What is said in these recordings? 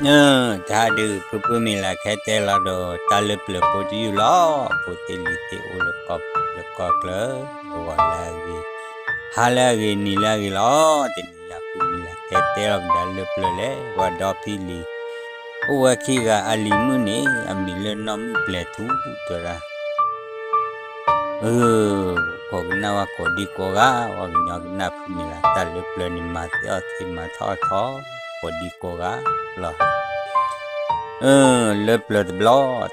အၢ တၢ်ဒုး ဖုဖုမံၤလၢ်ကဟဲတဲလီၤဒီး တၢ်လၢပျၢၤဖိတယုၢ်လီၤ. ဖိသ့ၣ်လံၤသ့ၣ်အိၣ်လၢကီၢ်ပူၤလၢကီၢ်ချၢ, ဂီၤလၢအဂ့ၤ, ဟါလၢအဂ့ၤ, နံၤလၢအဂ့ၤလီၤ. တနံၤညါဖုမံၤလၢ်ကဟဲတဲလီၤကဒါလၢပျၢၤလဲၣ်, ပှၤဒီဖံလံၤ အိၣ်ဝဲခံဂၤ, အလံၤမုၣ်န့ၣ် အမံၤလၢနီၢ်မုၣ်ပျဲၤထူ တဲဝဲဒၣ်. အၢ ခိးကနၣ်ဝဲကိးဒံကိးဂၤ, ဝဲကညီကနၣ်ဖုမံၤလၢ် တၢ်လၢပျၢၤန့ၣ် မၤသ့အီၣ်သ့ မၤထီၣ်အီၣ်ထီၣ် ကိးဒံကိးဂၤလီၤ. အၢ လၢပျၢၤတဘျီ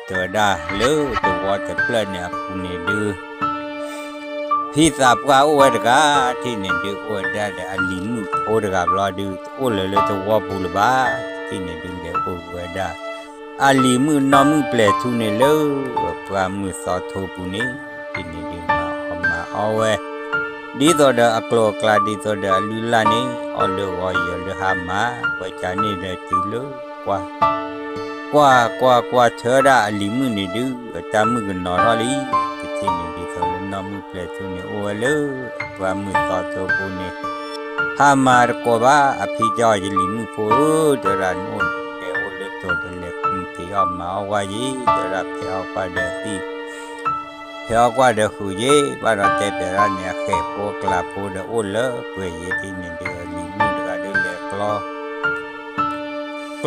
တဲဝဲဒၣ် လၢသဝီတဖျၢၣ်န့ၣ်အပူၤန့ၣ်ဒုး ဖံသးပှၢ်အိၣ်ဝဲတဂၤ, ထံၣ်န့ၣ်ဒုး အိၣ်ဝဲဒၣ်ဒီးအလံၤမုၣ်ဖိတဂၤဘျီဒုး တအိၣ်လၢၤလၢသဝီပူၤလၢၤဘၣ်. ထံၣ်န့ၣ်ဒုး လဲၤအိၣ်ဝဲဒၣ် အလံၤမုၣ်နီၢ်မုၣ်ပျဲၤထူန့ၣ်လၢ ပှၢ်မုၢ်သီထိပူၤန့ၣ်, ထံၣ်န့ၣ်ဒုး မၤအီၣ်မၤအီဝဲ ဒ်သိးဒီးအကျိၤအကျဲ ဒ်သိးဒီးအလုၢ်အလၢ်န့ၣ် အီၣ်လၢဂီၤယၢၤလၢဟါမၢ်, ဝဲကန့ၣ်ဒီးတုၤလၢ ကွၢ် ကွၢ်ကွၢ်ကွၢ် ထၢဒၣ်အလံၤမုၣ်န့ၣ်ဒုး အတၢ်မုၣ်ကနီၤထီၣ်လံ. တထံၣ်န့ၣ်ဒုး သိးလၢနီၢ်မုၣ်ပျဲၤထူန့ၣ် အိၣ်ဝဲလၢ ပှၢ်မုၢ်သီထိပူၤန့ၣ် ဟါမၢ်တကိးဘၣ်, အဖံတဲအီၤ ယလံၤမုၣ်ဖိဧၢ, တဲဝဲဒၣ် နအိၣ်လဲၤအိၣ်လၢတိၤဒီးလဲၤဖံးအီၣ်မၤအီၣ်ဝဲယဲ, တဲဝဲဒၣ် ဖဲးအီၣ်ကွၢ်ဒီးသံၣ် ဖဲးအီၣ်ကွၢ်ဒီးဃုာ်ယဲ, ဘၣ်ဒီးတဲပၠးဒၣ်န့ၣ် အဃဲးဖိအကျးဖိဒီးအိၣ်လၢပှဲၤယဲ. ထံၣ်န့ၣ်ဒုး အလံၤမုၣ်တဂၤဒုးလဲၤကျီ ကျီဝဲသံၣ်ကျီဝဲဃုာ်န့ၣ်,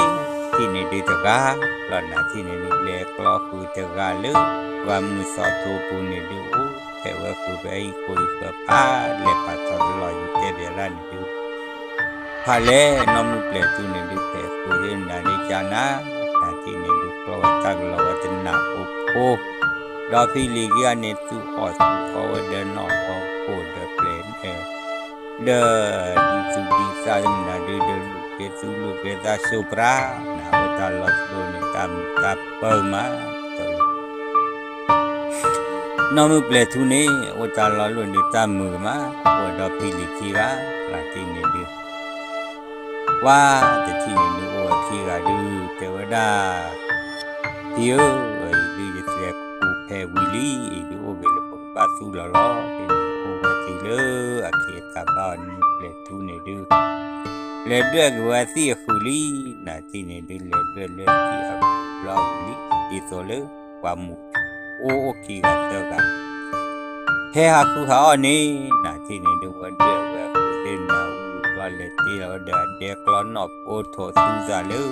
ထံၣ်န့ၣ်ဒုးတဂၤလီၤနၤ, ထံၣ်န့ၣ်ဒုးလဲၤကျီဃုာ်တဂၤလၢ ပှၢ်မုၢ်သီထိပူၤန့ၣ်ဒုး အိၣ်ဖဲးဝဲဃုာ်ဖဲအံၤ ကိးအံၤဃၢၤဖးလဲၣ် ဖးထီတလီၤ ယတဲပၠးဒၣ်န့ၣ်ဒုး ဖးလဲၣ် နီၢ်မုၣ်ပျဲၤထူန့ၣ်ဒုး ဖဲးဃုာ်သ့ၣ်နၤဒုးကနၤ, နၤထံၣ်န့ၣ်ဒုး ကျီဝဲတၢ်ကလီၤဝဲတနၢ်ဖိဖိ, ဒီဖံလံၤခံဂၤန့ၣ် သူၣ်အီၣ်သူၣ်အီဝဲဒီးနီၢ်ဝီဖိဒီးပျဲၤ ဒီးဒ်သူၣ်ဒ်သးသ့ၣ်မနၤဒုး ဒီးလူၤက့ၤသူၣ်လူၤက့ၤသးစိၤပြး, နၤအိၣ်တၢ်လီၢ်တလိၣ်န့ၣ် တၢ်မုာ်တၢ်ပၢၢ်မး, နီၢ်မုၣ်ပျဲၤထူန့ၣ် အိၣ်တၢ်လီၢ်လိၣ်န့ၣ် တၢ်မုာ်ကမး, အိၣ်ဝဲဒီဖံလံၤခံဂၤ, နၤထံၣ်န့ၣ်ဒုး ပှၤတထံၣ်န့ၣ်ဒုး အိၣ်ဝဲခံဂၤဒုး တဲဝဲဒၣ်, ဖံဧၢ, အံၤဒုးယသဲကူးဖဲဝံၤလံ, အံၤဒုးအိၣ်ဂ့ၤလၢပကဘၣ်သူၣ်လီၤလီၤ, အိၣ်ဝဲတုၤလၢအခ့အခါဘၣ်အီၤ နီၢ်မုၣ်ပျဲၤထူန့ၣ်ဒုး လဲၤဒွဲၣ်က့ၤဝဲသံၣ်အဃုာ်လံ, နၤထံၣ်န့ၣ်ဒုး လဲၤဒွဲၣ်လၢသံၣ်အဘျီအဃုာ်လံ, ဒ်သိးလၢပှၤမုၣ်အိၣ်အိၣ်ခံဂၤသၢဂၤ ဟဲဟးဃုဟးအီၣ်န့ၣ်, နၤထံၣ်န့ၣ်ဒုး ဝဲဒွဲၣ်ဝဲဃုာ်သ့ၣ်နၤအူဘျီ လဲၤတ့ၢ်လီၤဝဲ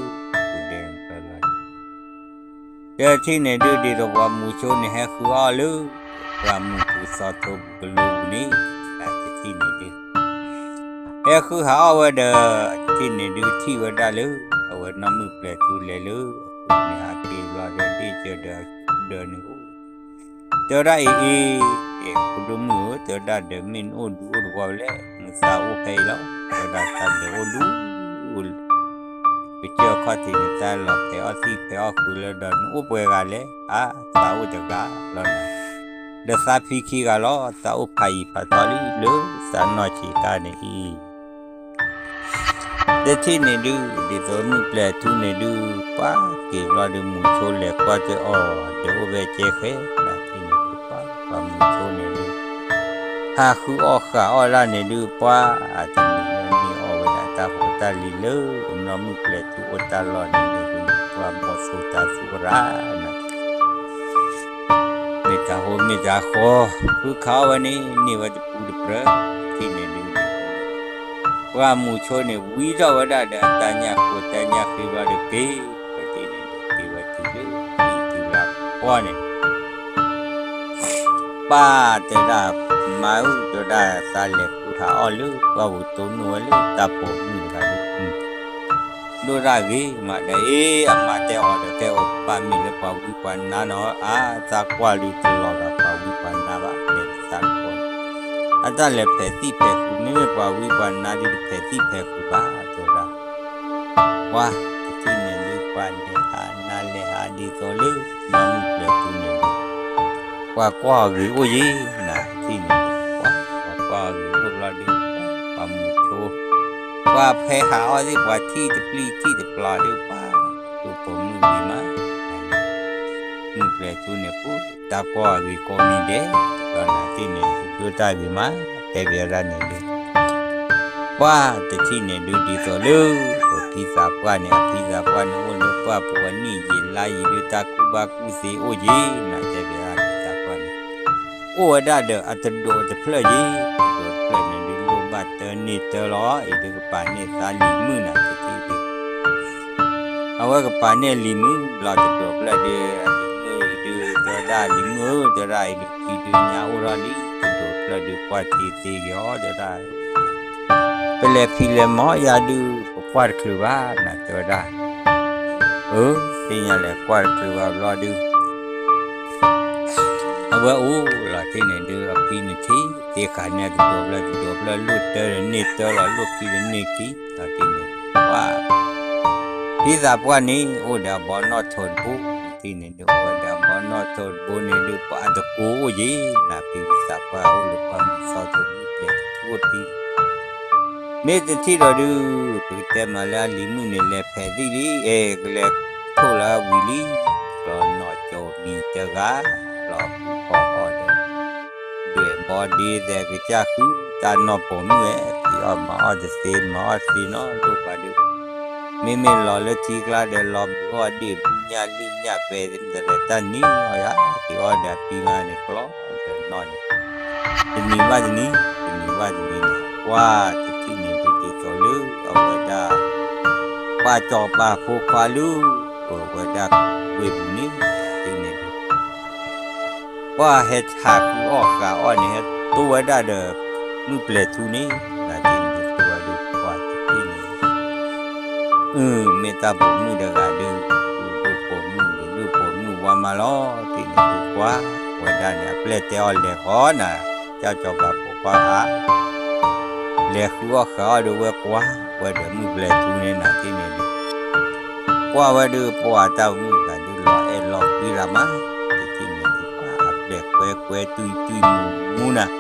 ဒီးအဒဲကျီနီၣ်ဖိထိးသူသးလၢ ဃုာ်ဒဲးဘျီလီၤ တထံၣ်န့ၣ်ဒုး ဒ်သိးပှၤမုၣ်ဆိန့ၣ် ဟဲဃုအီၣ်လၢ ပှၢ်မုၢ်ပူၤသီထိပူၤကလိပူၤန့ၣ်, နၤတထံၣ်န့ၣ်ဒုး ဟဲဃုဟးအီၣ်ဝဲဒီး တထံၣ်န့ၣ်ဒုး ထံၣ်ဝဲဒၣ်လၢ အဝဲနီၢ်မုၣ်ပျဲၤထူလဲၤလၢ အဃုာ်န့ၣ် ဟးက့ၤဘျီဒီး ဒ့ၣ်စၢၤဒီးဒၢးန့ၣ်အိၣ် တဲဝဲဒၣ်အံၤအံၤ, ဖိဒိၣ်မုၣ်ဧၢ, တဲဝဲဒၣ်ဒီးမ့ၢ်နအိၣ်ဒုးအိၣ်တဝီလဲၣ်, နသးအိၣ်ဖဲအံၤလီၤ, တဲဝဲဒၣ်သးဒီးအိၣ်ဒုး ကစၢၢ်ခီၣ်ထံးန့ၣ် တၢ်လီၤဖဲးအီၣ်သံၣ်ဖဲးအီၣ်ဃုာ်လၢဒီး နအိၣ်ပှဲၤဂၤလဲၣ်, အါ, သးအိၣ်တဂၤလီၤနၤ, ဒီးသးဖံခံဂၤလီၤ, သးအိၣ်ဖးယံၤဖးထီလံလၢသးနီၢ်ဆံးတၢ်န့ၣ်အံၤ တထံၣ်န့ၣ်ဒုး ဒ်သိးမုၣ်ပျဲၤထူန့ၣ်ဒုး ပှၤက့ၤဘျီဒုး မုၢ်ဆိလဲၤကွၢ်တၢ်အီၣ် ဒီးအိၣ်ဖဲကဲဃဲ, နၤထံၣ်န့ၣ်ဒုး ပှၤမုၢ်ဆိန့ၣ်ဒုး ဟးဃုအီၣ်ဃုအီၣ်ဒၣ်န့ၣ်ဒုး ပှၤအတနံၤလၢနံၤအီၣ်ဝဲဒၣ်တၢ်ဖိတၢ်လံၤလၢ နီၢ်မုၣ်ပျဲၤထူအိၣ်တၢ်လီၢ်န့ၣ်ဒုး ပှၤဘီၣ်သိၣ်တၢ်သူၣ်ရၣ်နၤ မ့ၢ်တၢ်ဟိမ့ၢ်တၢ်ဃီ, ဃုခးအီၣ်ဝဲန့ၣ် န့ၢ်ဝဲတပူၤတပြၢၤ, ထံၣ်န့ၣ်ဒုး ပှၢ်မုၢ်ဆိန့ၣ် ဝံထီၣ်ဝဲဒၣ်ဒီးအတၢ်ညၣ်ဃိတၢ်ညၣ်ဃ့ဘျီဒီး က့ၤဝဲတ့ၢ်န့ၣ် က့ၤဝဲတုၤလၢ တုၤလၢပှၢ်န့ၣ် ပၢ်တဲဒၣ်, မါဧၢ, တဲဒၣ်သးလဲၤဃုခးအီၣ်လၢ ပှၢ်ပူၤတိၢ်နီၣ်ဝဲလၢတၢ်ပိာ်မုၣ်တဂၤဒုး ဒိၣ်တၢ်ဂ့ၤမးဒီး အ့ အမါတဲအီၤဒီး တဲအိၣ်ပၢ်မ့ၢ်လၢပှၤဝံပှၤနါနီၤ, အါ, သးကွၢ်ဒုးတလီၤဂာ်ပှၤဝံပှၤနါဘၣ်, တဲသးကွၢ်, အတၢ်လဲၤဖဲးသံၣ်ဖဲးဃုာ် မ့မ့ၢ်ပှၤဝံပှၤနါဒုး တဖဲးသံၣ်ဖဲးဃုာ်ဘၣ်, တဲဝဲဒၣ်, ပှၤတထံၣ်န့ၣ်ဒုး ပှၤလဲၤဟးနၤလဲၤဟးဒ်သိးလၢ နီၢ်မုၣ်ပျဲၤထူန့ၣ်ဒုး ပှၤကွၢ်အဂ့ၤအိၣ်ယံၤ, နၤတထံၣ်န့ၣ်ဒုး ပှၤကွၢ်အဂ့ၤအိၣ်ဘျီဒုး ပှၤမုၢ်ဆိ ပှၤဖဲဟးအီၣ်သ့ၣ် ပှၤထံၣ်တပျံၤထံၣ်တပျီၤဒုး ပှၤဒိၣ်ပိာ်မုၣ်ဂ့ၤမး, မုၣ်ပျဲၤထူန့ၣ် ပှၤတၢ်ကွၢ်အဂ့ၤကိးမံၤဒဲး, ဒီးနၤတထံၣ်န့ၣ်ဒုး ဒိၣ်တၢ်ဂ့ၤမး, တဲပၠးဒၣ်န့ၣ်ဒုး ပှၤတထံၣ်န့ၣ်ဒုး ဒ်သိးလၢ အဖံသးပှၢ်န့ၣ်, အဖံသးပှၢ်န့ၣ်အိၣ်လၢပှၢ်ပူၤအနံၣ်ယံာ်လါယံာ်ဒုး တၢ်ကူၣ်ဘၣ်ကူၣ်သ့အိၣ်ယံာ် နၤတဲဘၣ်အဖံသးပှၢ်န့ၣ်, အိၣ်ဝဲဒၣ်ဒီးအတဒိးတဖျၢၣ်ယံာ်, တဒိးတဖျၢၣ်န့ၣ်ဒုး လိၣ်ဘၣ်တၢ်န့ၢ်တၢ်လီၤ, အံၤဒုးကပာ်န့ၢ်သးလံၤမုၣ်နၤတထံၣ်ဒုး အဝဲကပာ်န့ၢ်အလံၤမုၣ် လီၤတဒိးဖျၢၣ်ဒီး အလံၤမုၣ်အံၤဒုး တဲဝဲဒၣ်လံၤမုၣ်ဧၢ, တဲဝဲဒၣ်အံၤဒုး ဖံဒုးညါအိၣ်ထီၣ်လံ, တဒိးဖျၢၣ်ဒုး ကွၢ်ထံသ့က့ၤအီၤ တဲဝဲဒၣ်, ပလဲၤဖံးလဲၤမၤယၤဒုး ပကွၢ်တချုးဘၣ်နၤ တဲဝဲဒၣ်, အၢ သ့ၣ်ညါလဲၤကွၢ်တချုးဘၣ်ဘျီဒုး အဝဲအိၣ်လီၤတ့ၢ်န့ၣ်ဒုး အဖံန့ၣ်ထံၣ် သ့ဃာ်န့ၢ်တဒိးဖျၢၣ်တဒိးဖျၢၣ် လိၣ်တၢ်ဒီးန့ၢ်တၢ်လီၤ လိၣ်ခံဒီးန့ၢ်ခံ လီၤတ့ၢ်န့ၣ် ပှၢ် ဖံသးပှၢ်န့ၣ် အိၣ်ဒီးအဘီနီၣ်ထိးတဘိ, တထံၣ်န့ၣ်ဒုး အိၣ်ဝဲဒီးအဘီနီၣ်ထိးတဘိန့ၣ်ဒုး ပှၤအတကိးအိၣ်ယံၤ နၤဖံသးပှၢ်အိၣ်လၢပှၢ်မုၢ်သီထိးမုၢ်ပျဲၤထူအဖံ မ့ၢ်တထံၣ်ဒီးဒုး ပကတဲမးလၢအလံၤမုၣ်န့ၣ် လဲၤဖဲးသံလံ, အဲ ကလဲၤထိၣ်လၢအဝံၤလံ, လီၤနီၢ်ကၠိမံၤတဂၤ, လီၤဃုဖီဃီဒီး ဒွဲၣ်ဘီဒ့သဲးကစၢ်ဃု, တၢ်နီၢ်ပိာ်မုၣ်ဝဲ, ဖံးအီၣ်မၤအီၣ်တသ့ မၤအီၣ်တသ့နီတဘျီဘၣ်ဒုး, မ့မ့ၢ်လီၤလၢထံကျါဒီး လီၤဘုးအီၣ်ဒ့ၣ်ဘုညၣ်လံၣ်ညၣ်ပဲ မ့ၢ်တၢ်န့ၣ်အီၤယၤ, ဖံးအီၣ်ဒီးအဖံမါန့ၣ် ကျီဒီးနီၢ်န့ၣ် တနံၤဘၣ်တနံၤ, တနံၤဘၣ်တနံၤန့ၣ် ကွၢ်တထံၣ်န့ၣ်ဒုး ဒ်သိးလၢအဝဲဒၣ် ပှၤစီၤပၤဖိခွါလၢ အဝဲဒၣ်ဝ့ၢ်ပူၤန့ၣ် တထံၣ်န့ၣ်ဒုး ပှၤဟဲဆးဃုအီၣ်ဃးအီၣ်န့ၣ် ဟဲတိၢ်ဝဲဒၣ်ဒီး မုၢ်ပျဲၤထူန့ၣ် နၤတထံၣ်န့ၣ်ဒုး ကွၢ်တထံၣ်န့ၣ် အၢ မ့ၢ်တၢ်ပိာ်မုၣ်တဂၤဒုး ဒုးပိာ်မုၣ်ဒုး ဒုးပိာ်မုၣ်ဝါမးလီၤ တထံၣ်န့ၣ်ဒုး ကွၢ်ဝဲဒၣ်န့ၣ် အပျဲၢ်တဲအီၤလဲၤဃီနၤ ကၢ်စီၤပၤဖိခွါဧါ လဲၤဃုအီၣ်ဃးအီၣ်ဒီးဝဲကွၢ် ဝဲဒီးမုၢ်ပျဲၤထူန့ၣ် နၤတထံၣ်န့ၣ်ဒုး ကွၢ်ဝဲဒုး ပှၤတၢ်မုၣ်တဂၤဒုး လီၤအဲၣ်လီၤကွံရၤမး တထံၣ်န့ၣ်ဒုး ပှၤအပျဲၢ်ကွဲကွဲတွံၢ်တွံၢ်မူမူနၤ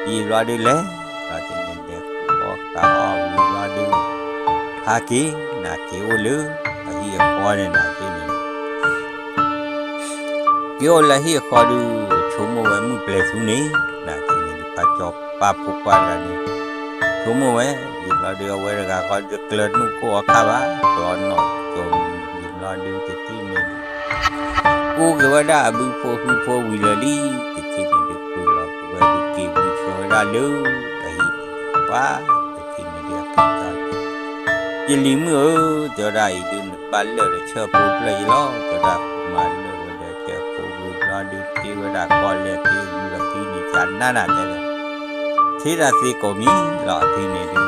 ယံာ်ဘျီဒုးလဲၤ နၤတထံၣ်န့ၣ်ဒုး ဃုအီၣ်ဃးအီၣ်ဝံၤဘျီဒုး ဟးက့ၤ နၤက့ၤအိၣ်လၢ အဟံၣ်အဃီန့ၣ် နၤတထံၣ်န့ၣ် က့ၤအိၣ်လၢဟံၣ်အဃီဒုး ဆိကမိၣ်ဝဲမုၢ်ပျဲၤထူန့ၣ် နၤတထံၣ်န့ၣ်ဒုး ပှၤစီၤပၤဖိခွါတဂၤန့ၣ် ဆိကမိၣ်ဝဲ ယံာ်ဘျီဒုး အဝဲတဂၤဃီဒုးကျၢၤနူၢ်ကိၢ်အီၤခါဘၣ် ကျီနီၢ်ကၠိမံၤ ယံာ်ဘျီဒုး တထံၣ်န့ၣ်ဒုး ကူက့ၤဝဲဒၣ်အဘုဖိဟုဖိဝံၤလၢာ်လံ တထံၣ်န့ၣ်ဒုး ကူလီၤက့ၤဝံၤဆှၢဝဲဒၣ်လၢ အဟံၣ်န့ၣ်ဒုး ပှၤ တထံၣ်န့ၣ်ဒုး အဖံသး ယလံၤမုၣ်ဧၢ တဲဝဲဒၣ်အံၤဒုး နဘၣ်လၢာ်ဒီးဆၢဖိဖျၢၣ်ယလီၤ တဲဝဲဒၣ် မၤလၢာ်ဝဲဒီးဆၢဖိဝံၤဘျီဒုး ထံၣ်ဝဲဒၣ်ကီၢ်လဲၢ်သ့ဝံၤအဖံန့ၣ် ကနၣ်နၤတဲဝဲ ထံၣ်တၢ်သ့ကိးမံၤလီၤ အဖံန့ၣ်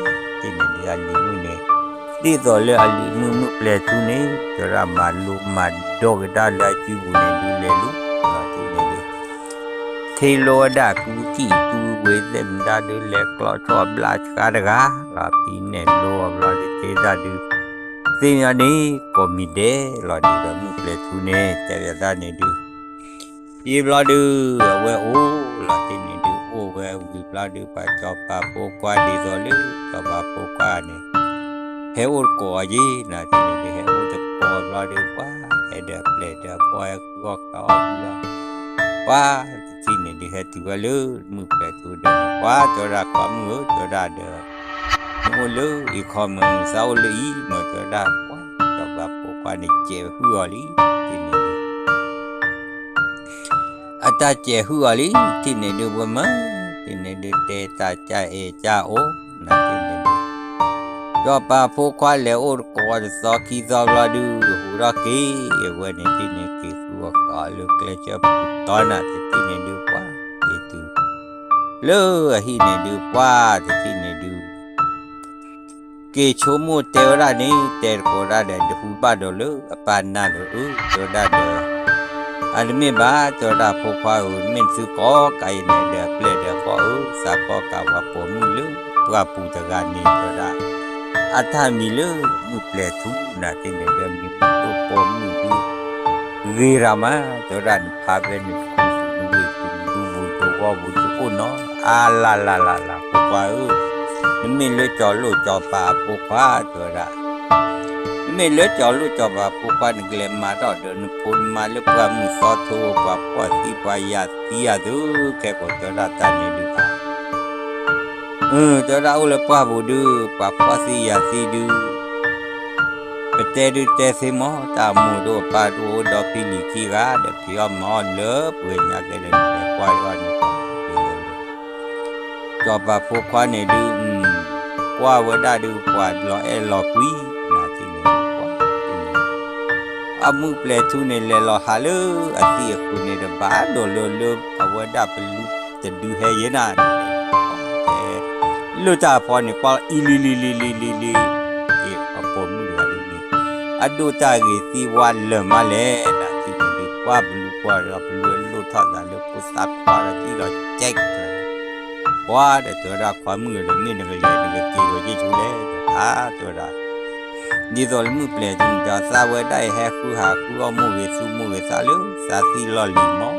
ဒုး ပှၤ တထံၣ်န့ၣ်ဒုး အလံၤမုၣ်န့ၣ် ဒ်သိးလၢအလံၤမုၣ်မုၢ်ပျဲၤထူန့ၣ် တဲဝဲဒၣ်မၤလိမၤဒိးက့ၤတၢ်လၢအစုပူၤန့ၣ်ဒုး လဲၤလူၤလီၤ တထံၣ်န့ၣ်ဒုး ထံၣ်လိဝဲဒၣ်ကူကံၢ်ကူဝ့သ့ၣ်မတၤဒုး လဲၤကျီထီၣ်ဘျါဆှါတဂၤလီၤ ဖံနဲၣ်လိအဘျီဒုး သ့ၣ်တၢ်ဒုး သ့ၣ်မတၤန့ၣ် ကိးမံၤဒဲးလီၤဒုးဒီးမုၢ်ပျဲၤထူန့ၣ် တဲဘၣ်သးန့ၣ်ဒုး ယံာ်ဘျီဒုး အဝဲအိၣ်လီၤတ့ၢ်န့ၣ်ဒုး အိၣ်ဝဲဝံၤဘျီဒုး ပှၤစီၤပၤဖိခွါဒ်သိးလၢ စီၤပၤဖိခွါန့ၣ် ဟဲအိၣ်တကိးအီၤယံၤ နၤတ့ၢ်န့ၣ်ဒုး ဟဲအိၣ်တကိးဘျီဒုး ပှၤဟဲဒီးပျဲၢ်ဒီးဘီၣ်ဟဲဃုအီၣ်ဃးအီၣ်ဘျီ ပှၤတထံၣ်န့ၣ်ဒုး ဟဲတုၤဝဲလၢမုၢ်ပျဲၤထူဒီးန့ၣ် ပှၤတဲဝဲဒၣ် ခွါမုၣ်ဧၢ တဲဝဲဒၣ်ဒီး နအိၣ်လၢအံၤခီမး နသးအိၣ်လၢအံၤမး တဲဝဲဒၣ် ပှၤစီၤပၤဖိခွါန့ၣ် စဲးဟုၣ်အီၤလံ တထံၣ်န့ၣ်ဒုး အတၢ်စဲးဟုၣ်အီၤလံ တထံၣ်န့ၣ်ဒုး ဝဲမး တထံၣ်န့ၣ်ဒုး တဲတၢ်ကၢ်အဲၣ်ကၢ်အိၣ် နၤတ့ၢ်န့ၣ်ဒုး စီၤပၤဖိခွါလဲၤအိၣ်တကိးတသီခံသီဘျီဒုး ဟူးထီၣ်က့ၤ အဝဲန့ၣ်တထံၣ်န့ၣ် က့ၤဃုအီၣ်ဃးအီၣ်လၢကျဲဆၢပူၤတီနၤ တထံၣ်န့ၣ်ဒုး ပှၤက့ၤတုၤ လၢအဟံၣ်န့ၣ်ဒုး ပှၤတထံၣ်န့ၣ်ဒုး က့ၤဆိကမိၣ်တဲဝဲဒၣ်န့ၣ် တဲတကိးဒၣ်ဒီး တဟူဘၣ်ဒီးလၢအပၢ်နၢ်ဒီး အၢ တဲဝဲဒၣ်ဒီး အတမ့ၢ်ဘၣ် တဲဝဲဒၣ် ဖိခွါဧၢ မ့ၢ်သုကိးကးအံၤန့ၣ်ဒီး ပျဲၢ်ဒီးဘီၣ်ဧၢ သးကိးကးပှၤပိာ်မုၣ်လၢပှၢ်ပူၤတဂၤန့ၣ် တဲဝဲဒၣ် အတၢ်မံၤလၢမုၢ်ပျဲၤထူ နၤတ့ၢ်န့ၣ်ဒီး မံၤဒိၣ်ပိာ်မုၣ်ဒုး ဂ့ၤရၤမး တဲဝဲဒၣ် နဖးဖဲန့ၣ် တခူသူၣ်တဝ့ၢ်ပူၤ ဒူပူၤဒိၣ်ဂီၢ်ပူၤ တအိၣ်နီၤ အါလၢ်လၢ်လၢ်လၢ် ဖိခွါဧၢ, နမ့ၢ်လၢစီၤလိၣ်စီၤပၤအဖိခွါ တဲဝဲဒၣ်, နမ့ၢ်လၢစီၤလိၣ်စီၤပၤအဖိခွါ နကလဲၤမၤထီၣ်ဒီးနဖိနမါလၢပှၢ်မုၢ်သီထိ ပှၤဖှီၣ်သံပှၤယာ်သံယၤသု ခဲကိာ်တဲဝဲဒၣ်တၢ်န့ၣ်ဒုး အၢ တဲဝဲဒၣ်အိၣ်လၢပှၢ်ပူၤဒုး ပှၤဖှီၣ်သံယာ်သံဒုး ပတဲဒုးတဲသ့မး တၢ်အမိၢ်ဒိၣ်အပၢ်ဒိၣ်အိၣ်ဒီးဖံလံၤခံဂၤဒီး ဖံးအီၣ်မၤအီၣ်လၢပှဲၤညါကဲဒီး လဲၤကွၢ်အီၤန့ၣ် စီၤပၤဖိခွါန့ၣ်ဒုး ကွၢ်ဝဲဒၣ်ဒုး ပှၤလီၤအဲၣ်လီၤကွံ နၤသ့ၣ်န့ၣ် ကွၢ်သ့ၣ်န့ၣ် အမုၢ်ပျဲၤထူန့ၣ် လဲၤလီၤဟးလၢအသံးအဃုာ်န့ၣ်ဒီး ဘၣ်ဒိးလၢလၢအဝဲဒၣ်ပလူတဒုဟဲယဲနၤန့ၣ် လၢတၢ်ဖီန့ၣ် ကွၢ်လီၤအံၤလံၤလံၤလံၤလံၤလံၤလံၤ အပှၤမုၣ်တဂၤဒ်န့ၣ် အဒိၣ်တၢ်ဂ့ၤသံဝါလၢာ်မးလဲၣ် နၤသ့ၣ်န့ၣ်ဒုး ကွၢ်ပလူကွၢ်ဒီး ပလူအလိၣ်ထီၣ်သးလၢဖိသၣ်ခွါဒီး သံလီၤကဲး ပှၤဒီးတဲဝဲဒၣ် ခွါမုၣ်ဒီး မ့ၢ်နကလဲၤနကက့ၤဝဲက့ၤဆူလဲၣ် အါတဲဝဲဒၣ် ဒ်သိးလၢမုၢ်ပျဲၤထူန့ၣ်ဒီး သးဝဲဒၣ်အံၤ ဟဲဃုဟးဃုအီၣ်မိၢ်ဂ့ၤသူမိၢ်ဂ့ၤသးလၢ သးသံလီၢ်လံၤမး ယံာ်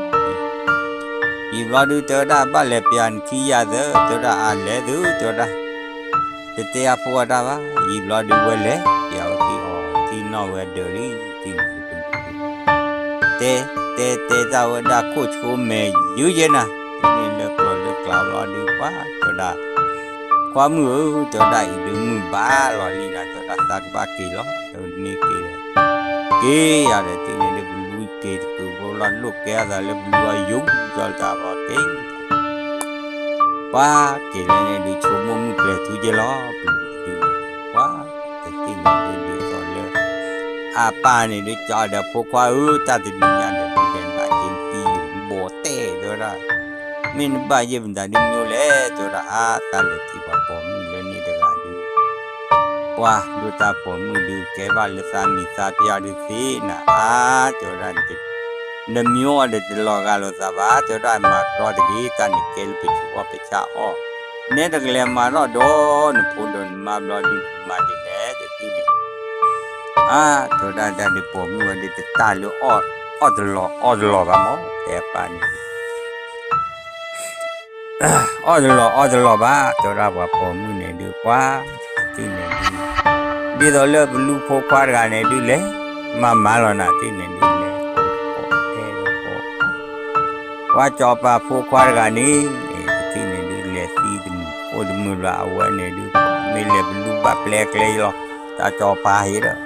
ဘျီဒုး တဲဝဲဒၣ် ဘၣ်လဲၤပျးနခံယၤသၢ တဲဝဲဒၣ် အါလဲၤသု တဲဝဲဒၣ် တတဲအါဖိအတၢ်ဘၣ် ယံာ်ဘျီဒုး ဝဲလဲၤ ပျးဝဲသံအီၤ သံနီၣ်ဝဲဒၢးလံ သံန့ၣ် တဲ တဲ တဲတၢ်ဝဲဒၣ် ခိၣ်ဆိမဲာ်ယုၢ်ယဲနၤ မ့ၢ်လၢကျိၤလၢကျါဘျီဒုး ပှၤ တဲဝဲဒၣ် ခွါမုၣ်ဧၢ တဲဝဲဒၣ် အံၤဒုးမုၢ်ဘၣ်လီၤလံနၤ တဲဝဲဒၣ် သးကဘၣ်က့ၤလီၤ တဲဝဲမ့ၢ်က့ၤ က့ၤယၤဒီး သ့ၣ်န့ၣ်ဒုး ပလူက့ၤတကုာ်ဖိလီၤ လိၣ်ကဲအသးလၢပလူအယိာ် ဒီးတၢ်ဘျီက့ၤ ပှၤက့ၤလၢန့ၣ်ဒုး ဆိကမိၣ်မုၢ်ပျဲၤထူက့ၤလီၤ ပလူဒုး ပှၤ တသ့ၣ်န့ၣ်ဒုး ဒ်သိးလၢ အပၢ်န့ၣ်ဒုး ကၠီဒီး ဖိခွါဧၢ တၢ်တနံၤညါဒီး ဒုးလဲၤနးက့ၤသံယိာ် ဘီၣ်တဲာ် တဲဝဲဒၣ် မ့ၢ်နဘၣ်ယဲၢ်မတၤဒုးမ့ၢ်လဲၣ် တဲဝဲဒၣ် အါ သးလဲၤထံၣ်ပှၤပိာ်မုၣ်လၢန့ၣ်တဂၤဒုး ပှၤဒိၣ်တၢ်ပိာ်မုၣ်ဒုး ကဲဘၣ်လၢသးမံၤသးပျၢ်ဒုးသ့နၤ အါ တဲဝဲဒၣ် နမံၤအီၤဒီးတလီၤဂာ်လိာ်သးဘၣ် တဲဝဲဒၣ် မၤတြီတဂ့ၤ တၢ်န့ၣ်ကဲလၢပဆူးအီၣ်ပဆါအီၣ် နဲတကလဲၤမၤထီၣ်ဒီးနဖိဒီးနမါဘျီဒုး မၤဒ်လဲၣ် တသ့ၣ်န့ၣ် အါ တဲဝဲဒၣ် တၢ်ဒုးပိာ်မုၣ်ဝဲဒုး တတၢ်လၢအီၣ်တလီၤအီၣ်တလီၤဘၣ်မး တဲအပၢ်န့ၣ် အီၣ်တလီၤအီၣ်တလီၤဘၣ် တဲဝဲဒၣ်ပှၤပိာ်မုၣ်န့ၣ်ဒုး ပှၤ တသ့ၣ်န့ၣ်ဒုး ဒ်သိးလၢပလူဖိခွါတဂၤန့ၣ်ဒုး လဲၤမၤမၤလီၤနၤ တသ့ၣ်န့ၣ်ဒုး လဲၤ ပှၤစီၤပၤဖိခွါတဂၤန့ၣ် တသ့ၣ်န့ၣ်ဒုး လဲၤသံတမုာ်အိၣ်တမုာ်လၢအဝဲန့ၣ်ဒုး မ့ၢ်လဲၤပလူဘၣ်ပျဲကျဲလီၤ တၢ်စီၤပၤဟ့ၣ်ဒီး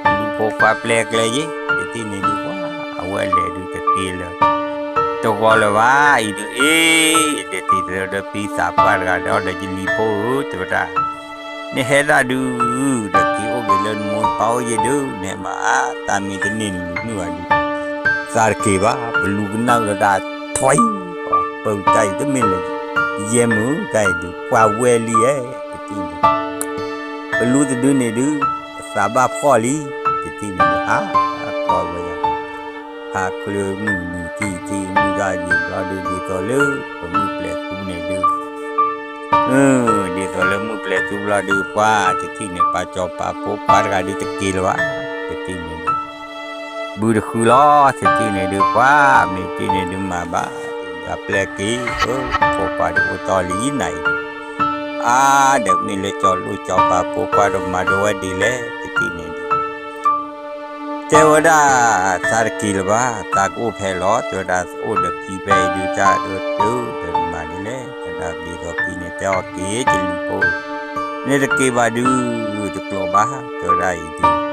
ပလူဖိခွါပျဲကျဲယ့ၣ် တသ့ၣ်န့ၣ်ဒုး ပှၤ အဝဲလဲၤဒုးတက့ၤလၢ တဂီၤလၢၤဘၣ် အံၤဒုး အ့ တသ့ၣ်သရၢဒီးဖံသးပှၢ်တဂၤဒီး ဒီးယလံၤဖိဧၢ တဲဝဲဒၣ် နဟဲဒၣ်ဒုး ဒီးက့ၤအိၣ်က့ၤလၢနမိၢ်နပၢ်အိၣ်ယ့ၣ်ဒုး နဟဲမၤအါ သးမ့ၢ်တန့ၢ်နလူၤနုာ်ဘၣ်ဒုး သးတက့ၤဘၣ် ပလူကနၣ်ဒီးတၢ်ထွံၣ် ပၢတၢ်အံၤတမ့ၢ်လၢ ယဲၢ်မုၢ်တၢ်အံၤဒုး ပှၤဝဲလံဧဲ တသ့ၣ်န့ၣ် ပလူတဒုန့ၣ်ဒုး သးဘၣ်ဖှီၣ်လံ တသ့ၣ်န့ၣ်ဒုး ဟး ဟးကျီဝဲယၤ ဟးချုးမုၢ်နုာ်ထံထံမုၢ်တၢ်ယံာ်ဘျီဒုး ဒ်သိးလၢ ပမုၢ်ပျဲၤထူန့ၣ်ဒုး ဒ်သိးလၢမုၢ်ပျဲၤထူဘျီဒုး ပှၤ တသ့ၣ်န့ၣ် ပှၤစီၤပၤဖိခွါတဂၤဒုးတက့ၤလၢၤဘၣ် တသ့ၣ်န့ၣ်ဒုး ဘုတဃုလီၤ တသ့ၣ်န့ၣ်ဒုး ပှၤ မ့ၢ်တသ့ၣ်န့ၣ်ဒုးမၤဘၣ် အပျဲၢ်က့ၤ ဖိခွါဒုးအိၣ်တီၢ်လံနၤအံၤ အါ ဒီးမ့ၢ်လၢစီၤလိၣ်စီၤပၤဖိခွါဒီးမၤဒိဝဲဒ်လဲၣ် တသ့ၣ်န့ၣ်ဒုး တဲဝဲဒၣ် သးတက့ၤလၢၤဘၣ် သးကအိၣ်ဖဲလီၤ တဲဝဲဒၣ် အိၣ်ဒီးဖံဖဲအံၤဒုး တၢ်ဒုးတုၤဒီးမၤဒ်လဲၣ် တဲဝဲဒၣ်ဒ်သိးဖံန့ၣ် တဲအီၤက့ၤ ကလံၤဖိ နတက့ၤဘၣ်ဒုး တကျိၤဘၣ် တဲဝဲဒၣ်အံၤဒုး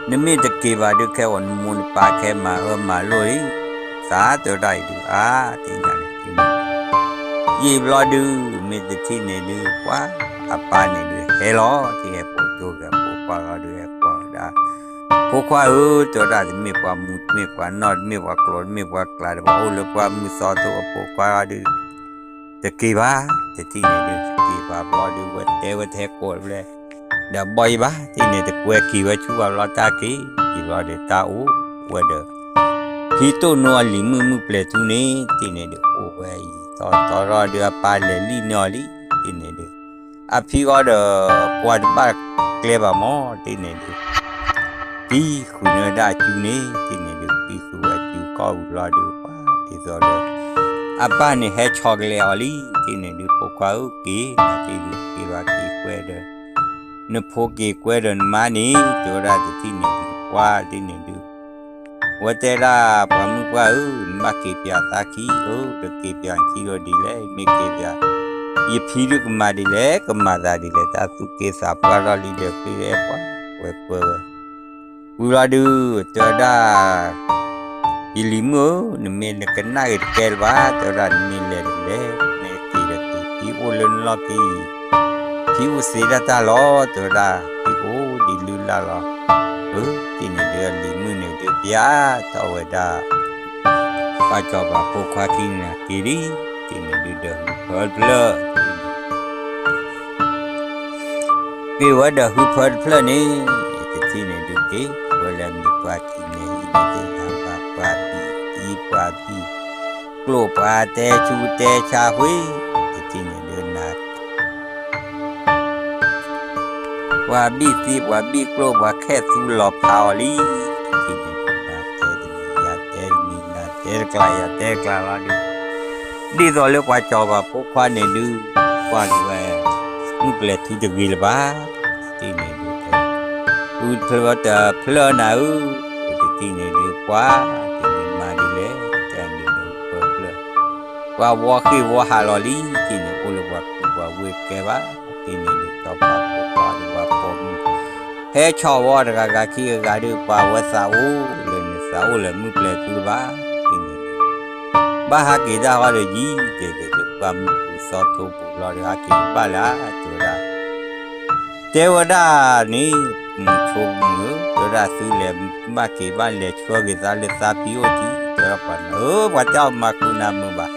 နမ့ၢ်တက့ၤဘၣ်ဒုး ခဲအံၤနမိၢ်နပၢ်ခဲမၤအၢမၤလိၣ်လံ သးတဲဝဲဒၣ်အံၤဒုး အါ သ့ၣ်ညါန့ၣ် ယံာ်ဘျီဒုး မ့ၢ်တထံၣ်န့ၣ်ဒုး ပှၤ အပၢ်န့ၣ်ဒုးဟဲလီၤ ထံၣ်ဟဲပိာ်ကၠိဂဲၤပိာ်ခွါဂီၤဒုး ဟဲကွၢ်ဝဲဒၣ် ဖိခွါဧၢ တဲဝဲဒၣ် တမ့ၢ်ပှၤမူး တမ့ၢ်ပှၤနီၢ် တမ့ၢ်ပှၤကျိၤ တမ့ၢ်ပှၤကျး တဘၣ်အိၣ်လၢပှၢ်မုၢ်သီထိ အပိာ်ခွါဂီၤဒုး တက့ၤဘၣ် တထံၣ်န့ၣ်ဒုး တက့ၤဘၣ်ဘျီဒုး ဝဲတဲဝဲထဲကိးဘျဲ ဒီးဘီၣ်ယံၤဘၣ် တထံၣ်န့ၣ် တကွဲက့ၤဝဲဆူဘၣ်ဘျီတၢ်က့ၤ ယံာ်ဘျီဒုး တၢ်အိၣ်ဝဲဒီး ဖံတိၢ်နီၢ်အလံၤမုၣ်မုၢ်ပျဲၤထူန့ၣ် တထံၣ်န့ၣ်ဒုး အိၣ်ဝဲအံၤ သီသီထီၣ်ဒုး အပၢ်လဲၤလံၣ်န့ၢ်အီၤလံ တထံၣ်န့ၣ်ဒုး အဖံအီၤဒီး ပှၤတဘၣ်ကျဲဘၣ်မး တထံၣ်န့ၣ်ဒုး ပံဃုာ်န့ၢ်ဝဲဒၣ်အစုန့ၣ် တထံၣ်န့ၣ်ဒုး ပံဃုာ်ဝဲအစုကီၢ်အူဘျီဒုး ပှၤဒ်သိးလၢ အပၢ်န့ၣ်ဟဲဆီတလဲအီၤလံ တထံၣ်န့ၣ်ဒုး ဖိခွါဧၢ က့ၤ နက့ၤဒုး က့ၤဘၣ်က့ၤကွဲဒီး နဖိက့ၤကွဲဒီးနမါန့ၣ် တဲဝဲဒၣ် တထံၣ်န့ၣ်ဒုး ပှၤ တထံၣ်န့ၣ်ဒုး ဝဲတဲဒၣ် ပှၤမုၣ်ပှၢ်ဧၢ နဘၣ်က့ၤပၠးသးခံဧၢ တက့ၤပၠးခံဒီးဒ်လဲၣ် မ့ၢ်က့ၤပၠး ယဖံဒုးကမၤဒ်လဲၣ် ကမၤသးဒ်လဲၣ် တၢ်သူၣ်က့သးပှၢ်ထီၣ်လံဒီး ဃ့အဲၣ်ပှၤ ဝဲကွၢ်ဝဲ ဝံၤလီၤဒုး တဲဝဲဒၣ် ယလံၤမုၣ်ဧၢ, နမ့ၢ်နကနၣ်ဂ့ၤတကဲလၢၤဘၣ်, တဲဝဲဒၣ် နမ့ၢ်လဲၤတလဲၤ နမ့ၢ်က့ၤဒီးက့ၤ ဖံအိၣ်လၢနလီၢ်ခံအံၤ ဖံအိၣ်သ့ဒၣ်တၢ်လီၤ, တဲဝဲဒၣ် ဖံအိၣ်ဒံးလုၢ်လၢ်လီၤ. အၢ တထံၣ်န့ၣ်ဒုး အလံၤမုၣ်န့ၣ်ဒုး ပျၢ်ထီၣ်ဝဲဒၣ် ပှၤစီၤပၤဖိခွါခံန့ၣ်က့ၤလံ, တထံၣ်န့ၣ်ဒုး ဒီးဟုဖၢတဖျၢၣ် က့ၤဝဲဒီးဟုဖၢတဖျၢၣ်န့ၣ်, တထံၣ်န့ၣ်ဒုးက့ၤ ဝဲလၢမံၤပှၢ်ခံန့ၣ်အံၤန့ၣ်သ့ၣ်ညါဘၣ်ပှၤဘံၣ်သံပှၤဘံၣ်ကျိၣ်ပှၤတဲဆူတဲဆါဃ့, တထံၣ်န့ၣ်ဒုးနၤ ပှၤဘံၣ်သံပှၤဘံၣ်ကျိၣ်ပှၤခဲသူလီၤဖးအီၤလံ, တထံၣ်န့ၣ်ဒုးနၤတဲတမံၤယၤတဲတမံၤ နၤတဲတကျါယၤတဲတကျါလီၤဒုး, ဒ်သိးလၢပှၤစီၤပၤဖိခွါန့ၣ်ဒုး ပှၤက့ၤဝဲ မုၢ်ပျဲၤထူတဂ့ၤလၢၤဘၣ်, တထံၣ်န့ၣ်ဒုး ထူတဖျၢၣ်တဖျၢၣ်နၤဧၢ, တထံၣ်န့ၣ်ဒုး ပှၤ တထံၣ်န့ၣ်မၤဒ်လဲၣ်, တဲန့ၣ်ဒုးပၢဖျၢၣ် ပှၤဝီဃ့ၢ်ဝီဟးလီၤလံ, တထံၣ်န့ၣ်အိၣ်လၢပှၤကူပှၤဝ့ၢ်ကဲဘၣ်, တထံၣ်န့ၣ်ဒုး စီၤပၤဖိခွါဒီးပှၤပိာ်မုၣ် ဟဲဆီၣ်ဝီတဂၤဂၤခံဂၤဂၤဒုး ပှၤဝဲသးအိၣ်လၢန့ၣ် သးအိၣ်လၢမုၢ်ပျဲၤထူလၢၤဘၣ်, တထံၣ်န့ၣ်ဒုး ဘၣ်ဟးက့ၤတၢ်ဃီဒီးယံၤ, တဲတဲတဲပှၤမုၢ်ပူၤသီထိပူၤလီၤဒီး ဟးက့ၤဘၣ်လၢ တဲဝဲဒၣ် တဲဝဲဒၣ်န့ၣ် မုၢ်ဆိကမိၣ်ဧၢ, တဲဝဲဒၣ်သုလဲၤဘၣ်က့ၤဘၣ် လဲၤဆှၢက့ၤသးလၢသးဖံအိၣ်ထံး, တဲပှၤန့ၣ် အၢ ပှၤတဲအီၤမၤဃုာ်နၤမုာ်ဘၣ်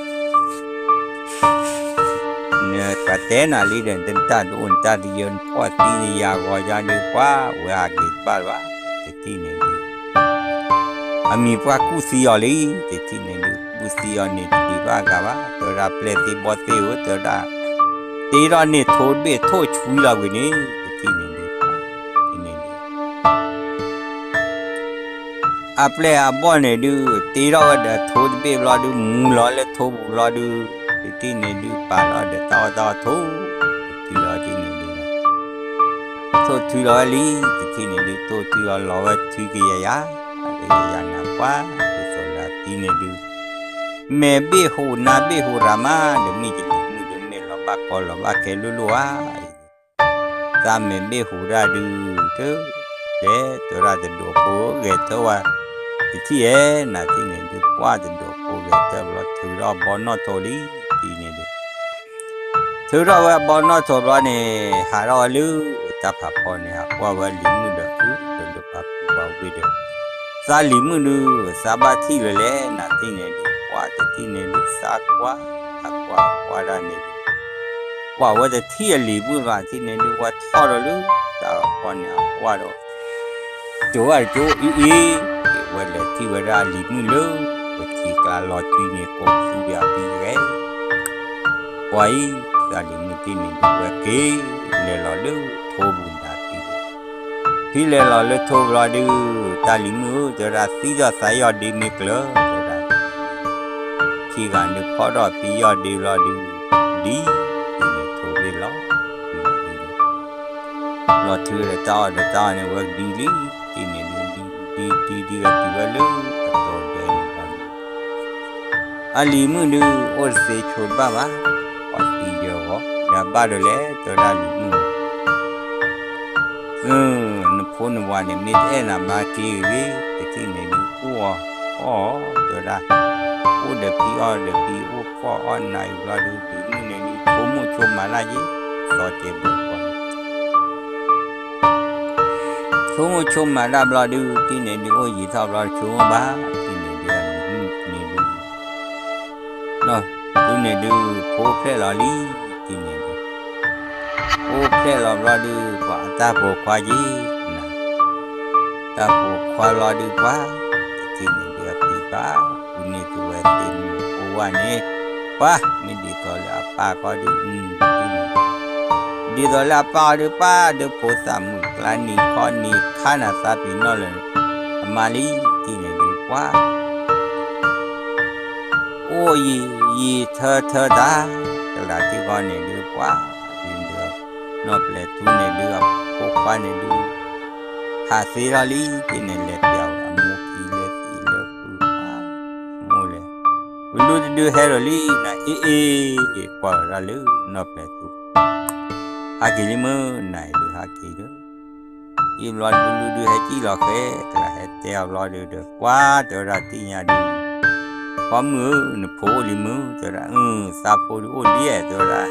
နပှၤတဲနၤလံဒီး နတၢ်တအိၣ်နတၢ်တယၢ နဖှီၣ်သံနယၤဂီၤယါဒုး ပှၤဝဲဟးက့ၤတဘၣ်လၢၤဘၣ်, တထံၣ်န့ၣ်ဒုး အမံၤပှၢ်ကူၣ်သံအီၤလံ, တထံၣ်န့ၣ်ဒုး ကူၣ်သံအီၤန့ၣ်တဒံးဘၣ်အဂၤဘၣ်, တဲဝဲဒၣ်ပျဲၢ်သ့ၣ်ဘီၣ်သ့ၣ်ဧၢ, တဲဝဲဒၣ် တ့ထီၣ်န့ၢ်ထိတဘ့ၣ်ထိၣ်ဆွံလီၤကွံာ်န့ၣ်, တထံၣ်န့ၣ်ဒုး တထံၣ်န့ၣ်ဒုး အပျဲၢ်အဘီၣ်န့ၣ်ဒုး တ့ထီၣ်ဝဲဒီးထိတဘ့ၣ်ဘျီဒုး မူၤလီၤလၢထိပူၤဘျီဒုး, တထံၣ်န့ၣ်ဒုး ပာ်လီၤဒီးတၢ်အီၣ်တၢ်အီထိၣ်ထုလီၤတထံၣ်န့ၣ်ဒုး ထိၣ်ထုလီၤဝဲလံ, တထံၣ်န့ၣ်ဒုး ထိၣ်ထုလီၤလီၤဝဲထုကယၤယၤ, အကယၤနၤပှၤ ဒ်သိးလၢအသံန့ၣ်ဒုး မဲာ်ဘ့ၣ်ဟူးနါဘ့ၣ်ဟူးရၤမး, ဒီးမ့ၢ်ယလံၤမုၣ်ဒီးမ့ၢ်လီၤဘၣ်ကီလီၤဘၣ်ခဲလိၤလိၤဧါ သးမဲာ်ဘ့ၣ်ဟူးဒၣ်ဒုး တဲတဲဝဲဒၣ်တဒိးဖိဂဲၤထၢဝဲ တထံၣ်ဧဲ နၤတထံၣ်န့ၣ်ဒုး ပှၢ်တဒိးဖိဂဲၤထၢဘျီ ထုးထီၣ်ဘီနီၣ်ထိးလံ တထံၣ်န့ၣ်ဒုး ထုးထီၣ်ဝဲဘီနီၣ်ထိးဘျီန့ၣ် ဟးထီၣ်ဝဲလၢတၢ်ဖးဖီန့ၣ် ဟးကွၢ်ဝဲလံၤမုၣ်ဒီး အုၣ်ဒီးပှၤကူပှၤဝ့ၢ်ဒီး သးလံၤမုၣ်ဒုး သးဘၣ်ထံၣ်လၢၤလဲၣ် နၤတထံၣ်န့ၣ်ဒုး ပှၢ်တထံၣ်န့ၣ်ဒုး သးကွၢ် ဟးကွၢ်ကွၢ်ဒၣ်န့ၣ်ဒုး ကွၢ်ဝဲတထံၣ်အလံၤမုၣ်ဘၣ် တထံၣ်န့ၣ်ဒုး ဝဲထီၣ်ဒီးလၢတၢ်ဖီန့ၣ် အကွၢ်ဒီး ကၠိဝဲတကၠိအံၤအံၤ ဝဲလဲၤထံၣ်ဝဲဒၣ်အလံၤမုၣ်လၢ ပထံကျါလီၤတံၢ်န့ၣ် ကိးသူဘၣ်ပံၤဂဲၤ ပှၤအံၤ သးလံၤမုၣ်တထံၣ်န့ၣ်ဒုး ဝဲက့ၤလဲၤလီၤလၢထိပူၤနၤတံၢ် ထံၣ်လဲၤလီၤလၢထိဘျီဒုး တၢ်လံၤမုၣ်ဧၢ တဲဝဲဒၣ် သံထီၣ်သးယီၢ်ဒ့မ့ၢ်ကျၢၤ တဲဝဲဒၣ် ခံဂၤန့ၣ်ဖီထီၣ်ဖံယီၢ်ဒ့ဘျီဒုး ဒ်န့ၣ်ထိၣ်ဝ့ၢ်လီၤ လီၤထုးဒီးတၢ်အီၣ်ဒီးတၢ်အီၣ်န့ၣ် ဝဲဒ်လံ တထံၣ်န့ၣ်ဒုး ဒ်ဒ်ဒ်ဝဲတုၤဝဲလၢအတီၤဒဲးန့ၣ်လီၤ အလံၤမုၣ်ဒုး အိၣ်တသ့ဆိးတဘၣ်ဘၣ် ပှၤသံယၢၤဂီၤ ဒီးဘၣ်ဒီးလဲၣ် တဲဝဲဒၣ်လံၤမုၣ် နဖိနဝၤန့ၣ် မ့ၢ်တအဲၣ်နၤမၤက့ၤဂ့ၤ တထံၣ်န့ၣ်ဒုး အိၣ်အီၤ အီၣ်အီၤ တဲဝဲဒၣ် အိၣ်ဒီးဖံအီၣ်ဒီးဖံ အိၣ်ဖှီၣ်အီၣ်နၤအံၤဘျီဒုး လံၤမုၣ်န့ၣ်ဒုး ဆိကမိၣ်ဆိကမးဒၣ်က့ၤ သီကဲဘျုးဖှိၣ်န့ၣ် ဆိကမိၣ်ဆိကမးဒၣ်ဘျီဒုး တထံၣ်န့ၣ်ဒုး အိၣ်ယံာ်ထီၣ်ဘျီ တဆိကမိၣ်ဘၣ် တထံၣ်န့ၣ်ဒုး အလံၤမုၣ်န့ၣ်ဒုး ဒီးတုၤန့ၣ်ဒုး ဖိဖျဲၣ်လီၤလံ တထံၣ်န့ၣ်ဒုး ဖိဖျဲၣ်လီၤဘျီဒုး ပှၤအတၢ်ပိာ်ခွါက့ၤ တၢ်ပိာ်ခွါလီၤဒုးပှၤ တထံၣ်န့ၣ်ဒုး အဖံဘၣ် ဃုန့ၢ်က့ၤဝဲသ့ၣ်မုၣ်အိၣ်ဝဲန့ၣ် ပှၤ မ့ၢ်ဒ်သိးလၢအပၢ်ခီဒုး ဒ်သိးလၢအပၢ်အီၤဒုး ပၢ်ဒုးဖိသၣ်မုၣ်ကျါနံၤခီနံၤခါနၤသးပ့ၤနီၣ်လၢ အမါလံ တထံၣ်န့ၣ်ဒုး ပှၤ အိၣ်ယံာ်ယံာ်ထၢထၢတၢ် ကလၤထံဂီၢ်န့ၣ်ဒုး ပှၤ ဒ်န့ၣ်ဒုး နီၢ်ပျဲၤထူန့ၣ်ဒုး အဖိခွါန့ၣ်ဒုး ဟးသ့ထီၣ်လံ တထံၣ်န့ၣ် လဲၤပျးဝဲအမိၢ်ခံလၢသံလၢဃုပှၤ မိၢ်လဲၤ ဝ ပလူတဒုဟဲဒီးလံနၤ, အ့ၣ်အ့ၣ်, ကွၢ်ဝဲဒၣ်လၢနီၢ်ပျဲၤသူ, ဟးက့ၤလံမုၢ်နၤအံၤဒုးဟးက့ၤဒီး, အ့ၣ်ဘျီဒုးလူဒုးဟဲကံၣ်လီၤဃဲ, ကလးဟဲတဲအီၤဘျီဒုးဒီး ကွၢ်တဲဝဲဒၣ်သ့ၣ်ညါဒုး, ပှၤမုၣ်ဧၢ, နဖိအိၣ်လံမုၢ်, တဲဝဲဒၣ်, အၢ သးဖိဒုးအိၣ်လံဧဲ, တဲဝဲဒၣ်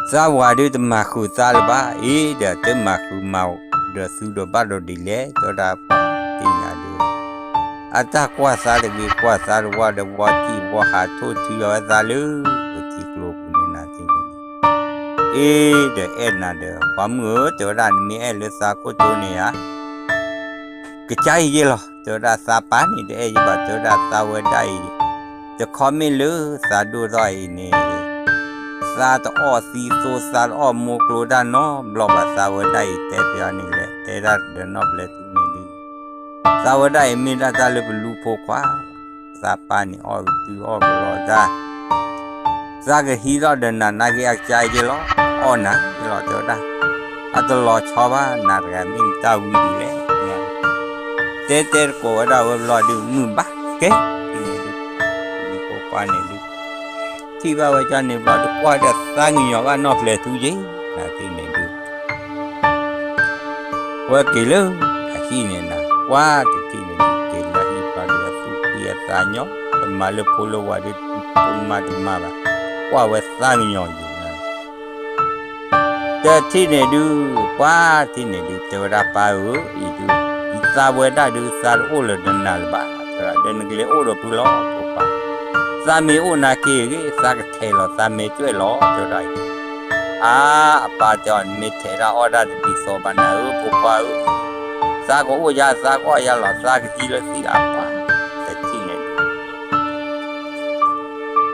သးဝၤဒုးတမၤဃုာ်သးလၢၤဘၣ်, အ့ၣ်ဒီးတမၤဃုာ်မၤဒီးသုဒီးဘၣ်ဒီးဒ်လဲၣ်, တဲဝဲဒၣ်ပှၤသ့ၣ်ညါဒုး, အတၢ်ကွၢ်သးတဂ့ၤကွၢ်သးတဝါဒီး ဝီထံၣ်ဝီဟးထိၣ်ထံအဝဲသးလၢ ပထံကျိပူၤန့ၣ်နၤသ့ၣ်ညါဒုး, အ့ၣ်ဒီးအဲၣ်နၤဒီး ပှၤမုၣ်ဧၢ, တဲဝဲဒၣ် နမ့ၢ်အဲၣ်လၢသးခိၣ်တိန့ၣ်ဧါ ကစၢ်အံၤယ့ၢ်လီၤ, တဲဝဲဒၣ်သးပၢ်န့ၣ် တအဲၣ်ယဘၣ်, တဲဝဲဒၣ်သးဝဲဒၣ်အံၤ, တခီမ့ၢ်လၢသးဒိၣ်ထီၣ်အံၤန့ၣ်, သးတအီၣ်သံသိ သးတအီၣ်မိၢ်ကျိတၢ်နီတဘျီဘၣ်, သးဝဲဒၣ်အံၤတဲပျီန့ၣ်လဲၣ်, တဲဒၣ်ဒီးနီၢ်ပျဲၤသူန့ၣ်ဒုး, သးဝဲဒၣ်အံၤမ့ၢ်ဒၣ်တၢ်လၢပလူဖိခွါ သးပၢ်န့ၣ်အီၣ်ကတုၤအီၣ်ကလီတၢ်, သးကဟံးထီၣ်ဒီးနၤနာ်က့အကစၢ်ယ့ၢ်လီၤ, အီၣ်နၤယ့ၢ်လီၤ တဲဝဲဒၣ်, အတလီၤဆီဘၣ် နၤတဂၤမ့ၢ်တၢ်ဝံဒ်လဲၣ်, တဲတဲတကိးဝဲဒၣ်ဝဲဘျီဒုး မုၢ်ဘၣ်ကဲ, ဒုး, ပလူဖိခွါန့ၣ်ဒုး, ထံၣ်ဘၣ်ဝဲကၠီန့ၣ်ဘျီဒုး ကွၢ်ဒီးသးကညီၤဘၣ်နီၢ်ပျဲၤသူယ့ၢ်, နၤသ့ၣ်န့ၣ်ဒုး ဝဲက့ၤလၢအဟံၣ်န့ၣ်နၤ, ကွၢ်တထံၣ်န့ၣ်ဒုး က့ၤလၢအဟံၣ်ဘျီဒုး အသူၣ်ဖှံအသးညီ, တမၤလၢဖိလၢဝၤဒုး ဖိမါတမၤဘၣ်, ကွၢ်ဝဲသးကညီၤယိာ်နၤ, တထံၣ်န့ၣ်ဒုး, ကွၢ်ထံၣ်န့ၣ်ဒုး တဲဝဲဒၣ်ပၢ်ဧၢ, အံၤဒုး, ယသးဝဲဒၣ်ဒုး သးတအိၣ်လၢၤဒီးနၤလၢၤဘၣ်, တဲဝဲဒၣ် ဒီးနကလဲၤအိၣ်ဒီးဖုလီၤ ဖိခွါ, သးမ့ၢ်အိၣ်နာ်က့ဂ့ၤ သးကထဲးလီၤ သးမဲာ်ကွဲးလီၤ တဲဝဲဒၣ်အံၤ, အါ, အပၢ်တဲအီၤ နမ့ၢ်ထဲးတၢ်အီၣ်တၢ်တဒ်သိးဘၣ်နၤဧၢ ဖိခွါဧၢ, သးကအိၣ်ယၤ သးကအီၣ်ယၤလီၤ သးကဟံးလၢသံအပၢ်, တထံၣ်န့ၣ်ဒုး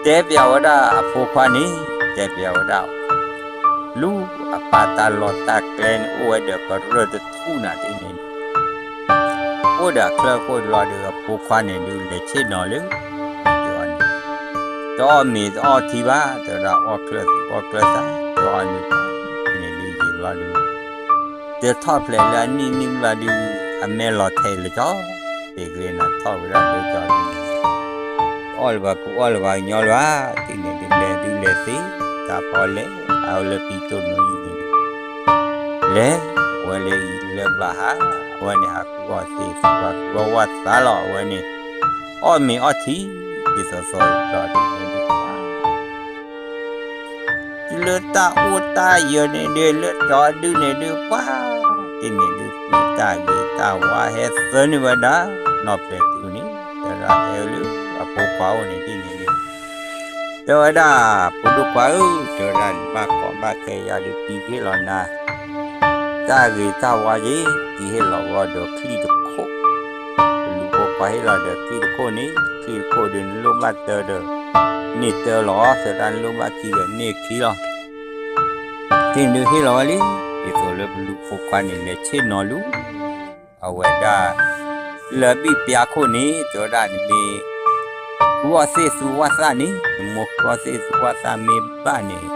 တဲပျးဝဲဒၣ်အဖိခွါန့ၣ်, တဲပျးဝဲဒၣ်, လူအပၢ်တၢ်လီၢ်တၢ်ကျဲန့ၣ် အိၣ်ဝဲဒီးကရၢၢ်တထူၣ်နၤဒ်န့ၣ်, အိၣ်ဒီးအချၢၣ်ခိၣ်တဘျီဒီး အဖိခွါန့ၣ်ဒုး လဲၤဆ့ၣ်နီၤလၢ တအီၣ်မ့ၤတအီၣ်ထံဘၣ် တဲဝဲဒၣ် အီၣ်ချၢၣ်သူၣ်အီၣ်ချၢၣ်သၣ် တအီၣ်န့ၣ်, န့ၣ်ဒုးယံာ်ဘျီဒုး တထီၣ်ဖျဲးလၢအနံၣ်နံၣ်ဘျီဒုး အမဲာ်လီၤထဲးလၢကၠီ, တ့ကျ့နၤထီၣ်ဝဲဒၣ်လၢကၠီဒုး, အီၣ်လၢၤဘၣ်ကူအီၣ်လၢၤဘၣ်ကညီလၢၤဘၣ်, တ့န့ၣ်ဒုး လဲၤဒုးလဲၤသ့, တၢ်ဖီလဲၤ အဝဲလၢပံတိၢ်နွံအံၤန့ၣ်ဒုး လဲၤ, အဝဲလၢအံၤလၢဘၣ်ဟး, အဝဲန့ၣ်ဟးကူအီၣ်သ့ၣ် ဟးကူအီၣ်ဝၣ်သးလီၤ အဝဲန့ၣ်, အီၣ်မ့ၤအီၣ်ထံ, ဒ်သိးသိးလီၤဒ်န့ၣ်ဒုး တုၤလၢတၢ်အိၣ်တၢ်ယၢၤန့ၣ်ဒုး လၢကၠီဒုးန့ၣ်ဒုး ပှၤ, တ့န့ၣ်ဒုး တၢ်ဂ့ၤတၢ်ဝါဟဲသၢန့ၢ်ဝဲဒၣ်, နီၢ်ပျဲၤသူန့ၣ်, တဲဝဲဒၣ်ဟဲလၢအဖိခွါအိၣ်န့ၣ်ဒ်န့ၣ်ဒုး တဲဝဲဒၣ်, ဖိဒိၣ်ခွါဧၢ, တဲဝဲဒၣ် နဘၣ်ကီဘၣ်ခဲယၤဒုး တံၤဟ့ၣ်လီၤနၤ တၢ်ဂ့ၤတၢ်ဝါက့ၤ, တံၤဟ့ၣ်လီၤဝဲဒီးချံၣ်တခိၣ်, ပလူဖိခွါဟ့ၣ်လီၤဒီးချံၣ်တခိၣ်န့ၣ်, ချံၣ်တခိၣ်ဒုး နလိၣ်ဘၣ်တၢဒီး န့ၢ်တၢလီၤ, တဲဝဲဒၣ် နလိၣ်ဘၣ်ခံဒီးန့ၢ်ခံလီၤ. တ့န့ၣ်ဒုးဟ့ၣ်လီၤဝဲလံ, ဒ်သိးလၢပလူဖိခွါန့ၣ် လဲၤဆ့ၣ်နီၤလူ အဝဲဒၣ် လၢဘံၣ်ပျါခိၣ်န့ၣ် တဲဝဲဒၣ် နမ့ၢ် ဃုအီၣ်သ့ၣ်သူဝၣ်သၣ်န့ၣ်, နမိၢ်ဃုအီၣ်သ့ၣ်သူဝၣ်သၣ်မ့ၢ်ဘၣ်န့ၣ်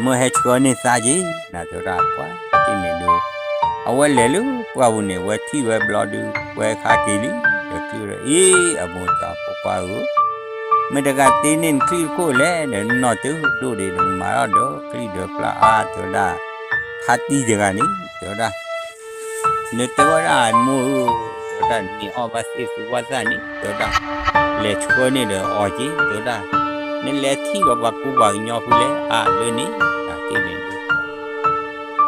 မၢဟဲဆှၢန့ၢ်သးက့ၤ, နတဲဝဲဒၣ်ပှၤ, တ့န့ၣ်ဒုး အဝဲလဲၤလၢပှၢ်ပူၤန့ၣ် အဝဲထံၣ်ဝဲဘျီဒုး ဝဲခါက့ၤလံ, ဒီးထံၣ်ဝဲဒီး အ့ အမိၢ်တၢ်ဖိခွါဧၢ, မ့ၢ်တဂၤတ့န့ၢ်နချံၣ်တခိၣ်လဲၣ်, ဒီးနနီၢ်တဒိၣ်ဒံး နမၤထီၣ်ဒီးချံၣ်ဒီးပျၢ်အါ, တဲဝဲဒၣ် ဖါတံၢ်တဂၤန့ၣ် တဲဝဲဒၣ် နတဲဝဲဒၣ်မိၢ်ဧၢ, တဲဝဲဒၣ် နမ့ၢ်အီၣ်ဘၣ်သ့ၣ်သူဝၣ်သၣ်န့ၣ် တဲဝဲဒၣ် လဲၤဆှၢန့ၢ်ဒီးအီၤက့ၤ တဲဝဲဒၣ်, နလဲၤထံၣ်ဒီးပှၤကူပှၤကညီဖဲလဲၣ် အါလၢန့ၣ် နတ့န့ၣ်ဒုး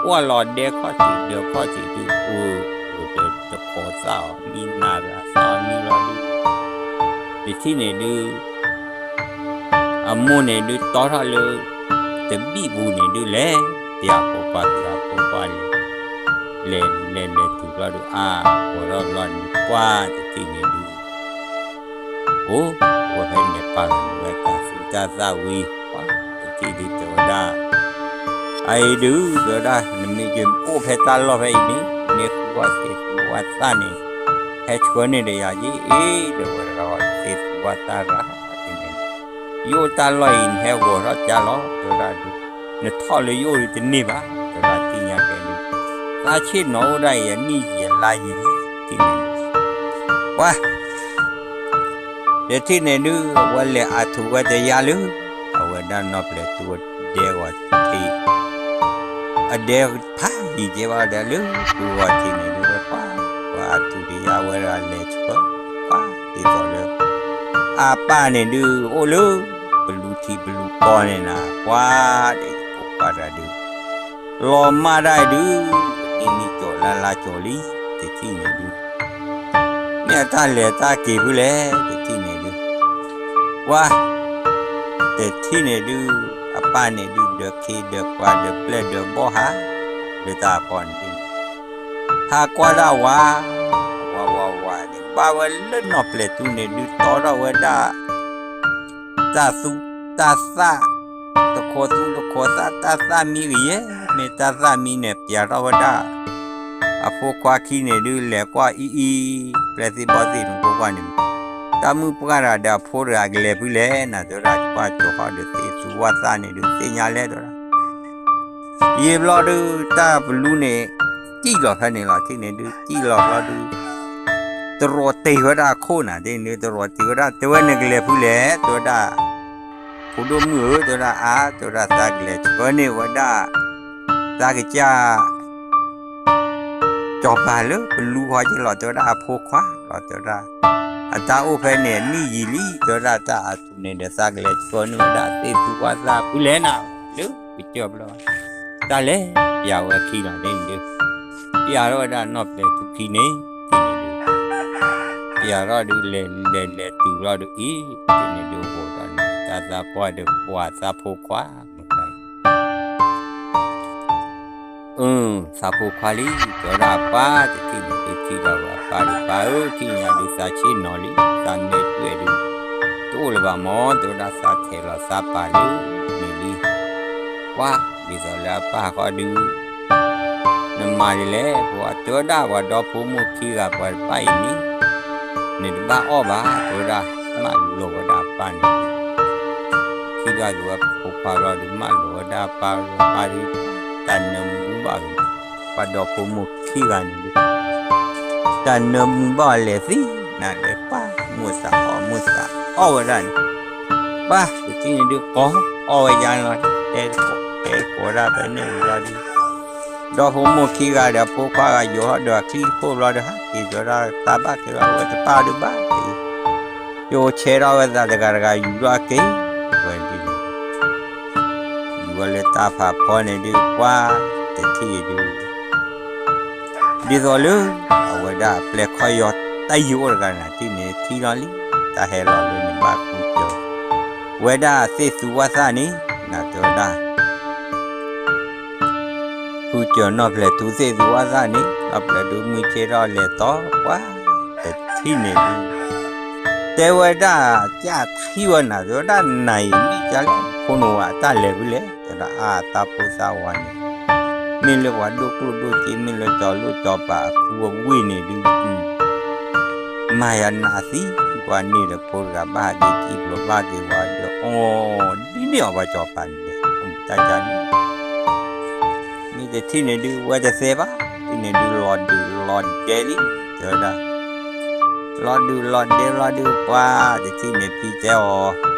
ကွၢ်လီၤဒဲခီၣ်ထံးဒၢးခီၣ်ထံးဒုး အိၣ်ဒီးတခိးသၣ်အီၤ မံနၤဂၤသၣ်အီၤမံလီၤဒုး တထံၣ်န့ၣ်ဒုး အမိၢ်န့ၣ်ဒုး တီထီၣ်လၢ တဘံၣ်ပူၤန့ၣ်ဒုး လဲၤ ပျၢ်ဖိခွါ ပျၢ်ဖိခွါန့ၣ် လဲၤလဲၤလဲၤတုၤဘျီဒုး အါ ဂီၤထီၣ်ဘျီန့ၣ် ကွၢ်တထံၣ်န့ၣ်ဒုး အိၣ် အိၣ်ဖဲန့ၣ် ပာ်လီၤန့ၢ်ဝဲတၢ်သူတၢ်သၣ်ဝံၤ ပှၤတထံၣ်ဒုး တဲဝဲဒၣ် အအံၤဒုး တဲဝဲဒၣ် နမ့ၢ်အိၣ်ဖဲတၢ်လီၢ်ဖဲအံၤန့ၣ် မ့ၢ်ဃုအီၣ်သ့ၣ်သူဝၣ်သၣ်န့ၣ် ဟဲဆှၢန့ၢ်ဒီးယၤက့ၤ အ့ ဒီးဝဲတဂၤအီၣ်သ့ၣ်သူဝၣ်သၣ်ရၤ တထံၣ်န့ၣ် ယအိၣ်တၢ်လီၢ်အံၤ နဟဲဂီၤထီၣ်ကၢလီၤ တဲဝဲဒၣ်ဒုး နထီၣ်လၢယအိၣ်ဒုးတန့ၢ်ဘၣ် တဲဝဲဒၣ်သ့ၣ်ညါကဲဒုး သးဆ့ၣ်နီၤအိၣ်ဒၣ်အံၤ အနံၣ်ယံာ်အလါယံာ်လံ တထံၣ်န့ၣ် ပှၤ တထံၣ်န့ၣ်ဒုး အဝဲလဲၤအါထူးဝဲတယါလၢ အဝဲဒၣ်နီၢ်ပျဲၤထူအဒဲဂီၤထံး, အဒဲဖးယံၤကဲဘၣ်ဒီးလၢပဂီၤထံးန့ၣ်ဒုး ပှၤ ပှၤအါထူးတယါဝဲဒၣ်လဲၤဆှၢ ပှၤဒ်သိးလၢ အပၢ်န့ၣ်ဒုးအိၣ်လၢ ပလူထံပလူကီၢ်န့ၣ်နၤ ပှၤဒ်ယကိးပှၤတၢ်ဒုး လီၤမၢ်ဒၣ်ဒုး ဒ်နံၣ်ကၠီၤလါလါကၠီၤလံ တထံၣ်န့ၣ်ဒုး မ့ၢ်အတၢ်လဲၤတၢ်က့ၤဖုလဲၣ် တထံၣ်န့ၣ်ဒုး ပှၤ တထံၣ်န့ၣ်ဒုး အပၢ်န့ၣ်ဒုး ဒီးခ့ဒီးပှၤဒီးပျဲၢ်ဒီးဘီၣ်ဟး လၢတၢ်အဖီန့ၣ်ဒုး ဟးကွၢ်ဒၣ်ဝဲ ဝးဝးဝးန့ၣ် ဘၣ်ဝဲလၢနီၢ်ပျဲၤထူန့ၣ်ဒုး တီထီၣ်ဝဲဒၣ် တၢ်သူတၢ်သၣ် တခိးသူတခိးသၣ် တၢ်သၣ်မံကယဲၢ် မ့ၢ်တၢ်သၣ်မံန့ၣ် ပျဲထီၣ်ဝဲဒၣ် အဖိခွါခံန့ၣ်ဒုး လဲၤကွၢ်အံၤအံၤ ပျဲၢ်သ့ၣ်ဘီၣ်သ့ၣ်န့ၣ် ဖိခွါန့ၣ် တၢ်မုၣ်ပှၢ်တဂၤဒီးအဖိတဂၤကလဲၤဖုလဲၣ် နၤတဲဝဲဒၣ် ကွၢ်ကၠီၤဟီၣ်ဒီးသ့ၣ်သူဝၣ်သၣ်န့ၣ်ဒုး သ့ၣ်ညါလဲၣ်တဲဝဲဒၣ် ယံာ်ဘျီဒုး တၢ်ပလူန့ၣ် စံၣ်လီၤဖဲန့ၣ်လီၤ ထံၣ်န့ၣ်ဒုး စံၣ်လီၤဘျီဒုး တရီးတ့ၢ်ဝဲဒၣ်အခိၣ်နၤ ထံၣ်န့ၣ်ဒုး တရီးတ့ၢ်ဝဲဒၣ် တဲဝဲနကလဲၤဖုလဲၣ် တဲဝဲဒၣ် ဖိဒိၣ်မုၣ်ဧၢ တဲဝဲဒၣ် အါ တဲဝဲဒၣ်သးကလဲၤဆှၢန့ၢ်ဝဲဒၣ် သးကစၢ် ကၠီၤပၤလၢပလူဟီက့လီၤ တဲဝဲဒၣ်အဖိခွါလီၤ တဲဝဲဒၣ် အတၢ်အိၣ်ဖဲန့ၣ် နံၣ်ယံာ်လံ တဲဝဲဒၣ်တၢ်အါထူးန့ၣ်ဒီး သးကလဲၤဆှၢန့ၢ်ဝဲဒၣ်သ့ၣ်သူဝၣ်သၣ်ဖုလဲၣ်နၤ လၢကစၢၢ်ဘျီ တၢ်လဲၤပျဲဝဲခံလီၤန့ၣ်ဒုး ပျဲထီၣ်ဝဲဒၣ်နီၢ်ပျဲၤထူခံန့ၣ် ထံၣ်န့ၣ်ဒုး ပျဲထီၣ်ဒုးလဲၤလဲၤလဲၤတုၤဘျီဒုးအံၤ ထံၣ်န့ၣ်ဒုးအိၣ်ဒီးန့ၣ် တၢ်သးပှၢ်ဒီးပှၤသးဖိခွါ မတၤ အၢ သးဖိခွါလံ တဲဝဲဒၣ်အပၢ် တထံၣ်န့ၣ်ဒုးထံၣ်ဘၣ်ဝဲအပၢ်ဒီး ပၢ်ဧၢ ထံၣ်ညါဒုးသးဆ့ၣ်နီၤလံ သးမဲာ်တွဲၣ်ဒုး တအိၣ်လၢၤဘၣ်မၢ် တဲဝဲဒၣ်သးထဲးလီၤသးပာ်လၢန့ၣ်လံ ပှၤ ဒ်သိးလၢအပၢ်ဃီဒုး နမၤဒ်လဲၣ် ပှၤတဲဝဲဒၣ်ပှၤဒီဖိမိၢ်ခံဂၤပှၤတဖၣ်အံၤန့ၣ် နတဘၣ်အီၣ်ဘၣ် တဲဝဲဒၣ် မၢလိာ်ဝဲဒၣ်အပၢ်န့ၣ် ထံၣ်ဘၣ်က့ၤဝဲဖိခွါဘျီဒုး မၢလိာ်ဝဲဒၣ်အပၢ် ပၢ်ဒုး တၢ်နၢမူဘၣ်က့ၤ ပှၤဒီဖိမိၢ်ခံဂၤန့ၣ်ဒုး တၢ်နၢမူဘၣ်လဲၤသံ နၤဒီးပၢ် မိၢ်သးအီၣ် မိၢ်သးအီၣ်ဝဲဒၣ်န့ၣ် ပၢ် တထံၣ်န့ၣ်ဒုး ကိးအီၣ်ဝဲယါန့ၣ်လီၤ တဲကိး တဲကိးဒၣ်ဖဲန့ၣ်ဝံၤလီၤဒုး ဒီဖိမိၢ်ခံဂၤဒီးအဖိခွါဂၤယိၤထီၣ်ဒီးအချံတခိၣ်ဘျီဒီး ဟးက့ၤကဒီးတၢ်ဘၣ်က့ၤလီၤဝဲတပၢ်ဒုးဘၣ်က့ၤ ယိၤဆဲးထီၣ်ဝဲသးတဂၤတဂၤယူၤထီၣ်က့ၤ ဝဲဒ်န့ၣ် ယူၤဝဲလၢတၢ်ဖးဖီန့ၣ်ဒုး ပှၤ တထံၣ်ဒုး ဒ်သိးလၢ အဝဲဒၣ်ပျဲၢ်ခီၣ်ယီၤတၢ်ယိၤအိၣ်တဂၤန့ၣ် ထံၣ်န့ၣ်ထံၣ်လီၤလံ တၢ်ဟဲလီၤလၢန့ၣ်ဘၣ်ဃုစၢၤ ဝဲဒၣ်သ့ၣ်သူဝၣ်သၣ်န့ၣ် နၤတဲဝဲဒၣ် ဃုစၢၤနီၢ်ပျဲၤထူသ့ၣ်သူဝၣ်သၣ်န့ၣ် နီၢ်ပျဲၤထူမုၢ်ဆ့ၣ်ထီၣ်လဲၤတီၤ ပှၤ တထံၣ်န့ၣ်ဒုး တဲဝဲဒၣ် ကၢ်ထံၣ်ဝဲနၤ တဲဝဲဒၣ်နၤအံၤမ့ၢ်ကၢ်လဲၣ် ဖိနဝၤတၢ်လဲၤဖဲလဲၣ် တဲဝဲဒၣ်အါသးဖိသးဝၤန့ၣ် မ့ၢ်လၢပှၤဒိၣ်ကျိၣ်ဒိၣ်စ့ မ့ၢ်လၢစီၤလိၣ်စီၤပၤအဃုအဝ့ၢ်န့ၣ်ဒုး မၤယၤနးသံ ပှၤန့ၢ်ဒီးဖိတဂၤဘၣ်ဟးက့ၤကံၣ်ဘျီဘၣ်က့ၤဝၤဒီး အီ ဒ်န့ၣ်အီၤပှၤစီၤပၤန့ၣ် တၢ်ကၢ်န့ၣ် မ့ၢ်တထံၣ်န့ၣ်ဒုး ဝဲတသဲဘၣ် ထံၣ်န့ၣ်ဒုးလီၤဒုးလီၤဒဲလံ တဲဝဲဒၣ် လီၤဒုးလီၤဒဲလီၤဒုး ပှၤတထံၣ်န့ၣ်ဖံတဲအီၤ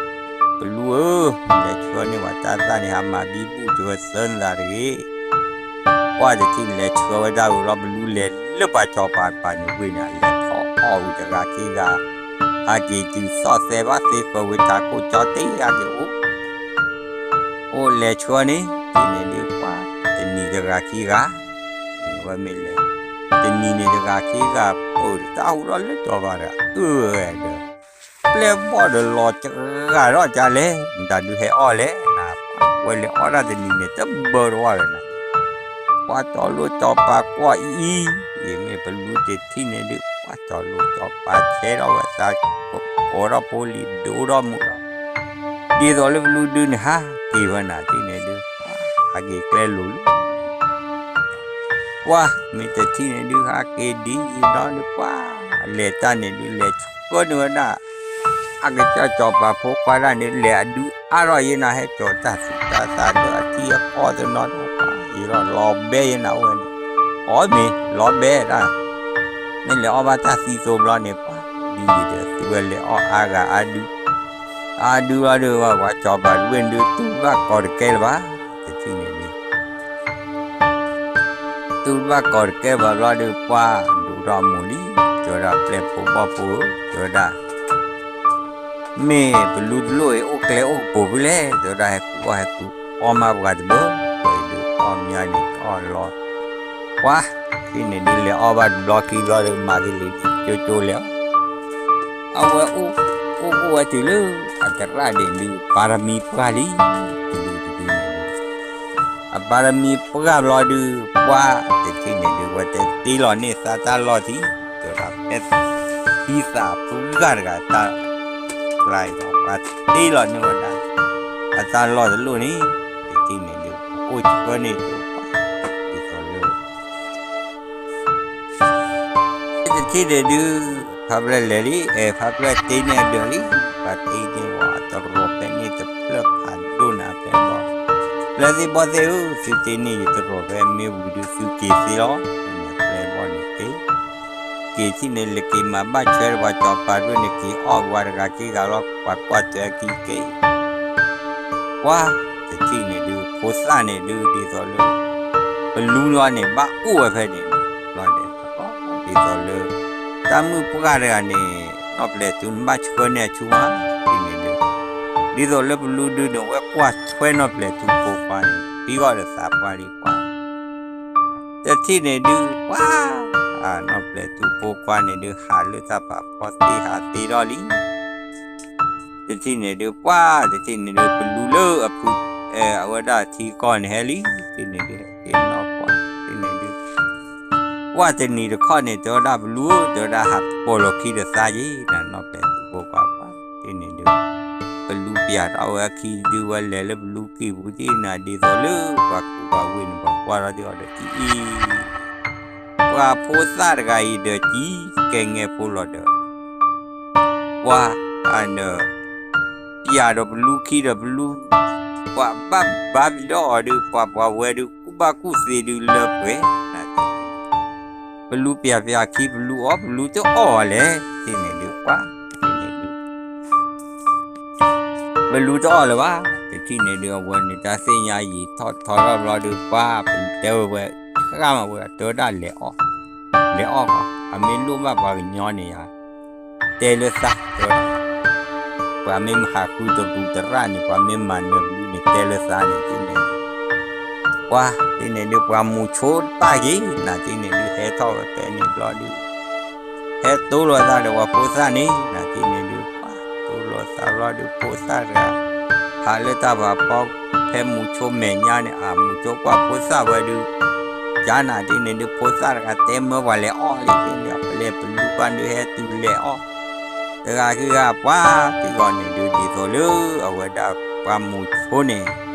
ပလူဧၢ, လဲၤဆှၢန့ၢ်ပှၤတၢ်သၣ်န့ၣ် ဟးမၤဘံဘူၣ်က့ၤဝဲသၢနသးတဂ့ၤ. ပှၤတထံၣ်လဲၤဆှၢဝဲဒၣ်ဝံၤလီၤ ပလူလဲၤလၢပှၤစီၤပၤတပၤန့ၣ်ဝ့ၢ်န့ၣ် လဲၤဖီအီၣ်ဝံၤတဂၤခံဂၤ ဟးက့ၤတုၤသီၣ်သဲဘၣ်သ့ဃၢၤဝံၤတၢ်ကိၢ်ကၠီတ့ၢ်ဟးက့ၤအိၣ် အိၣ်လဲၤဆှၢန့ၣ် ထံၣ်န့ၣ်ဒုးပှၤ တနံၤတဂၤခံဂၤ ဝဲမ့ၢ်လဲၤ တနံၤန့ၣ်တဂၤခံဂၤ ပၢၢ်တၢ်ဟူထီၣ်လၢစီၤပၤတဂၤ အၢဝဲဒီး ပျဲၢ်ဘီၣ်ဒီးလီၤစှၤထီၣ်ကလဲၣ် မတၤဒုးဟဲအီၣ်လဲၣ် ဝဲလဲၤအီၣ်တၢ်တနံၤန့ၣ် တဘၢတဝၢ်လၢၤနၤ ပှၤစီၤလိၣ်စီၤပၤကွၢ်အံၤအံၤ အံၤမ့ၢ်ပလူတထံၣ်န့ၣ်ဒုး ပှၤစီၤလိၣ်စီၤပၤဆဲးထီၣ်ဝဲသး ကိးထီၣ်ဖိလံၤဒိၣ်ထီၣ်မုၢ်ထီၣ် ဒ်သိးလၢပလူဒုးန့ၣ် ဟးက့ၤဝဲနၤထံၣ်န့ၣ်ဒုး ဟးက့ၤကျဲလိၤလံ ပှၤမ့ၢ်တထံၣ်န့ၣ်ဒုး ဟးက့ၤဒ်ယံၤဒီးဒုး ပှၤလဲၤတၢ်န့ၣ်ဒုး လဲၤဆှၢန့ၢ်ဝဲဒၣ် အကစၢ်စီၤပၤဖိခွါတၢ်န့ၣ် လဲၤအဒုးအါထီၣ်ယဲနၤ ဟဲစိာ်တၢ်သူၣ်တၢ်သးလၢအထံအကီၢ်တနီၤဒီး ပှၤအံၤလီၤ လီၤဘဲယဲနၤအိၣ်ဝဲန့ၣ် အီၣ်မ့ၢ်လီၤဘဲဒၣ် မ့ၢ်လဲၤအီၣ်ဘၣ်တၢ်သံသိဘျီန့ၣ် ပှၤ ယံာ်ဒီး သုဝဲလဲၤအီၣ်အါဂၤအါဒု, အါဒုလီၤဒီး ပှၤစီၤပၤတဝ့ၢ်ဒုး တူၢ်ဘၣ်ကီၤတကဲလၢၤဘၣ်, တထံၣ်န့ၣ်ဒုး တူၢ်ဘၣ်ကီၤတကဲဘၣ်ဘျီဒီး ပှၤဒိၣ်ထီၣ်မိၢ်လံ, တဲဝဲဒၣ် ပျဲၢ်ဖိဘီၣ်ဖိဧၢ, တဲဝဲဒၣ် မ့ၢ်ပလူတလိၣ်အံၤ အိၣ်ကျဲအိၣ်ကပိာ်ဖဲလဲၣ်, တဲဝဲဒၣ် ဟဲကူၣ်အီၣ်ဟဲကူၣ်အီၣ်မးပှၤတဘျီ, ပှၤဒုးအီၣ်မးန့ၣ် အီၣ်လီၤ, ပှၤ တထံၣ်န့ၣ်ဒုး လဲၤအီၣ်ဘၣ်တဘျီခံဘျီဒီး မၤကလံၤကၠိကၠိလဲၤအီၣ် အဝဲအိၣ်, အိၣ်အိၣ်ဝဲတုၤလၢ အသရၣ်ဒ့ၣ်ဒုး ပၤရမံပှၢ်လံ, တဒုတဒုန့ၣ်ဒုး အပၤရမံပှၢ်ဘျီဒုး ပှၤတထံၣ်န့ၣ်ဒုး ဝဲတဲတ့လီၤန့ၢ်သးတၢ်လီၢ်ထံ, တဲဝဲဒၣ် ဖဲသံသးပှၢ်တဂၤတၢ်ကျါအံၤဒီး ပှၤတ့လီၤန့ၢ်ဝဲဒၣ် အတၢ်လီၢ်တလိၣ်န့ၣ်, တထံၣ်န့ၣ်ဒုး အိၣ်ဆှၢန့ၢ်ကၠိပှၤ ဒ်သိးလၢ တထံၣ်န့ၣ်ဒုး ဖါပျဲၢ်လဲၤလံ, အဲ ဖါပျဲၢ်တ့န့ၢ်အဒၢးလံ, ပှၤတ့န့ၢ်ဝဲတရီၢ်ဖဲန့ၣ်တဖျၢၣ်ဖးဒိၣ်နၤဖဲဘီ, ပျဲၢ်သ့ၣ်ဘီၣ်သ့ၣ်ဧၢ, သုတ့န့ၢ်ယတရီၢ်ဖဲမ့ၢ်ဝံၤဒုး သုက့ၤသ့လီၤ, ပျဲၢ်ဘီၣ်န့ၣ်က့ၤ က့ၤထံၣ်န့ၣ် လဲၤက့ၤမၤဘၣ်ဆွဲဒီးပှၤစီၤပၤဒိၣ်န့ၣ် က့ၤအီၣ်ဝဲတဂၤက့ၤဂၤလီၤ, ပှၤကွၢ်ထွဲခံက့ၤ ပှၤတထံၣ်န့ၣ်ဒုး ဖိသၣ်န့ၣ်ဒုး ဒ်သိးလၢ ပလူလီၤန့ၣ် ဘၣ်အိၣ်ဝဲဖဲန့ၣ်လီၤ, ဒ်သိးလၢ တၢ်မုၣ်ပှၢ်တဂၤန့ၣ် နီၢ်ပျဲၢ်ထူန့ၣ် ဘၣ်ဆှၢန့ၢ်အဆူၣ်မး, ဒ်န့ၣ်ဒုး ဒ်သိးလၢပလူဒုးန့ၣ် ဝဲကွၢ်ထွဲနီၢ်ပျဲၢ်ထူဖိခွါန့ၣ် ပံဂီၢ်ဒီးသးပှၢ်လံပှၤ တထံၣ်န့ၣ်ဒုး ပှၤ နီၢ်ပျဲၢ်ထူဖိခွါန့ၣ်ဒုး ဟးလၢတၢ်ဖးဖီသ့ဟးသ့ထီၣ်လံ, တထံၣ်န့ၣ်ဒုး ပှၤ တထံၣ်န့ၣ်ဒုး ပလူလၢအဖု အဝဲဒၣ်ထံကီၢ်န့ၣ်ဟဲလံ, တထံၣ်န့ၣ်ဒုး ဟဲနီၢ်ပှၤ တထံၣ်န့ၣ်ဒုး ပှၤတနံၤတခီန့ၣ် တဲဝဲဒၣ်ပလူဧၢ, တဲဝဲဒၣ်ဟးပိာ်လီၤခံဒီးသးက့ၤ နနီၢ်ပျဲၢ်ထူဖိခွါပှၤ တထံၣ်န့ၣ်ဒုး ပလူပျဲတၢ်ဝဲအခံဒုး ဝဲလဲၤလၢပလူကံၢ်ပူၤတ့ၢ်နၤ ဒ်သိးလၢပှၤကူပှၤဝ့ၢ်န့ၣ် ပှၤကွၢ်ထီၣ်တ့ၢ်အီၤဒီးအံၤအံၤ ပှၤဖိသၣ်တဂၤအံၤဒီးကံကဲငဲဖိလီၤဒီး ပှၤ အဒီး ပျဲဒီးပလူခံဒီးပလူ ပှၤဘၣ်ဘါဘံၤဒီးအီၤဒုး ပှၤပှၤဝဲဒုး ကူၣ်ဘၣ်ကူၣ်သ့ဒုးလၢပှဲၤ ပလူပျဲပျဲခံ ပလူအီၣ်ပလူတအီၣ်ဝဲလဲၣ် တထံၣ်န့ၣ်ဒုး ပှၤ တထံၣ်န့ၣ်ဒုး ပလူတအီၣ်လၢၤဘၣ် တထံၣ်န့ၣ်ဒုး အဝဲန့ၣ်တၢ်သ့ၣ်ညါယံာ်ထီၣ်ထီထီၣ်ဘျီဒုး ပှၤ ပတဲဝဲဝဲ ဃၣ်မးဝဲ တဲဝဲဒၣ်လဲၤအီၣ် လဲၤအီၣ်ဃီ အမ့ၢ်လိၣ်ဘၣ်ပှၤကညီန့ၣ်ယါ တဲလၢသး တဲဝဲဒၣ် ပှၤမ့ၢ်ဟးဃုတရူးတရၣ်န့ၣ် ပှၤမ့ၢ်မၤနၢၤပလူန့ၣ် တဲလၢသးန့ၣ် တထံၣ်န့ၣ် ပှၤ တထံၣ်န့ၣ်ဒုး ပှၤမူၤဆိတဖၣ်က့ၤ နၤတထံၣ်န့ၣ်ဒုး ဟဲထီၣ်ဝဲဖဲန့ၣ်ဘျီဒုး ဟဲတိလိာ်သးဒီးပှၤဖိသၣ်န့ၣ် နၤတထံၣ်န့ၣ်ဒုး ပှၤတိလိာ်သးဘျီဒုး ဖိသၣ်တဂၤ ဟးလၢတၢ်ဖးဖီ ဖဲမူၤဆိမဲာ်ညါန့ၣ် အမူၤဆိကွၢ်ဖိသၣ်ဝဲဒုး ကနၤတထံၣ်န့ၣ်ဒုး ဖိသၣ်တဂၤတဲမၢပှၤလဲၤအီၣ်လံန့ၣ် ပလဲၤပလူပှၢ်ဒုးဟဲတုၤလဲၤအီၣ် တဂၤခံဂၤပှၤ တံဂီၤန့ၣ်ဒုး ဒ်သိးလၢအဝဲဒၣ်ပှၤမူၤဆိန့ၣ်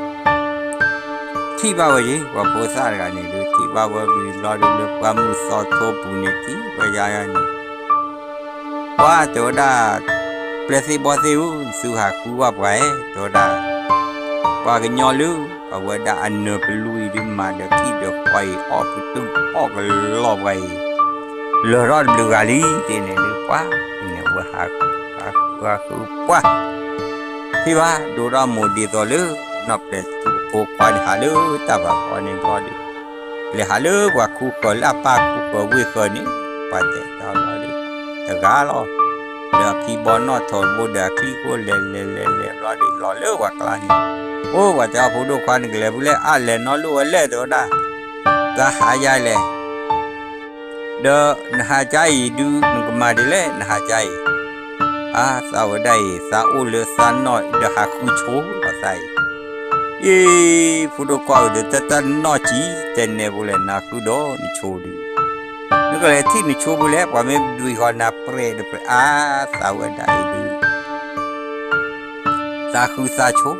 ထံၣ်ဘၣ်ဝဲယ့ၤ ပှၤဖိသၣ်တဂၤန့ၣ်ဒုး ထံၣ်ဘၣ်ဝဲဝံၤဘျီဒုး လၢပှၢ်မုၢ်သီထိပူၤန့ၣ် ထံၣ်ဝဲယါယါန့ၣ် ပှၤတဲဝဲဒၣ် ပျဲၢ်သ့ၣ်ဘီၣ်သ့ၣ်ဧၢ သုဟးဃုဘၣ်ပှၤဧၢ တဲဝဲဒၣ် ပှၤကညီလၢ အဝဲဒၣ်အနၢၤပလူအံၤဒုး မၤဒီးထံၣ်ဒီးဃီအံၤ အီၣ်ကတုၢ်အီၣ်ကလီပှၤအံၤ လၢာ်ထီၣ်တဘျုးဂၤလံ တထံၣ်န့ၣ်ဒုး ပှၤ တထံၣ်န့ၣ် အဝဲဟးဃု ဟးဃုပှၤ ထံၣ်ဘၣ် ဒိၣ်ထီၣ်မိၢ်ဒ်သိးလၢ နီၢ်ပျဲၢ်ထူဖိခွါန့ၣ် ဟးလၢတၢ်ဖးဖီန့ၣ်ဘျီဒုး လဲၤဟးလၢပှၤခူဃၢၤလၢအပၢ်ခူဃၢၤဝ့ၢ်ဃၢၤန့ၣ် ပှၤတဲတၢ်ဘျီဒုး တဂၤလီၤ ဒီးအဖံဘီနီၣ်ထိးဘိဒီးအချံၣ်ခိၣ်လဲၤလဲၤလဲၤလဲၤဘျီဒုး လီၤလၢပှၤကျါန့ၣ် အိၣ် ပှၤတဲအီၤ ဖိဒိၣ်ခွါ နကလဲၤဖဲလဲၣ် အါလဲၤနီတလီၢ်ဝဲလဲၣ် တဲဝဲဒၣ် သးဟးယါလဲၣ် ဒီးနဟးကါအံၤဒုး နကမၤဒ်လဲၣ် နဟးကါအံၤ အါ သးဝဲဒၣ်အံၤ သးအိၣ်လၢသးနီၢ်ဒီးဟးဃုဆိလီၤ သးအံၤ အ့ ဖိဒိၣ်ခွါဧၢ ဒီးတၢ်တၢ်နီၢ်ကံ တဲနဲၣ်ဖိလဲၣ် နဃုဒီးနဆိဒုး နကလဲၤထံၣ်နဆိဖဲလဲၣ် ပှၤမ့ၢ်ဒွံဃီနၤပြဲၤဒီးပြဲၤ အါ သးဝဲဒၣ်အံၤဒုး သးဃုသးဆိ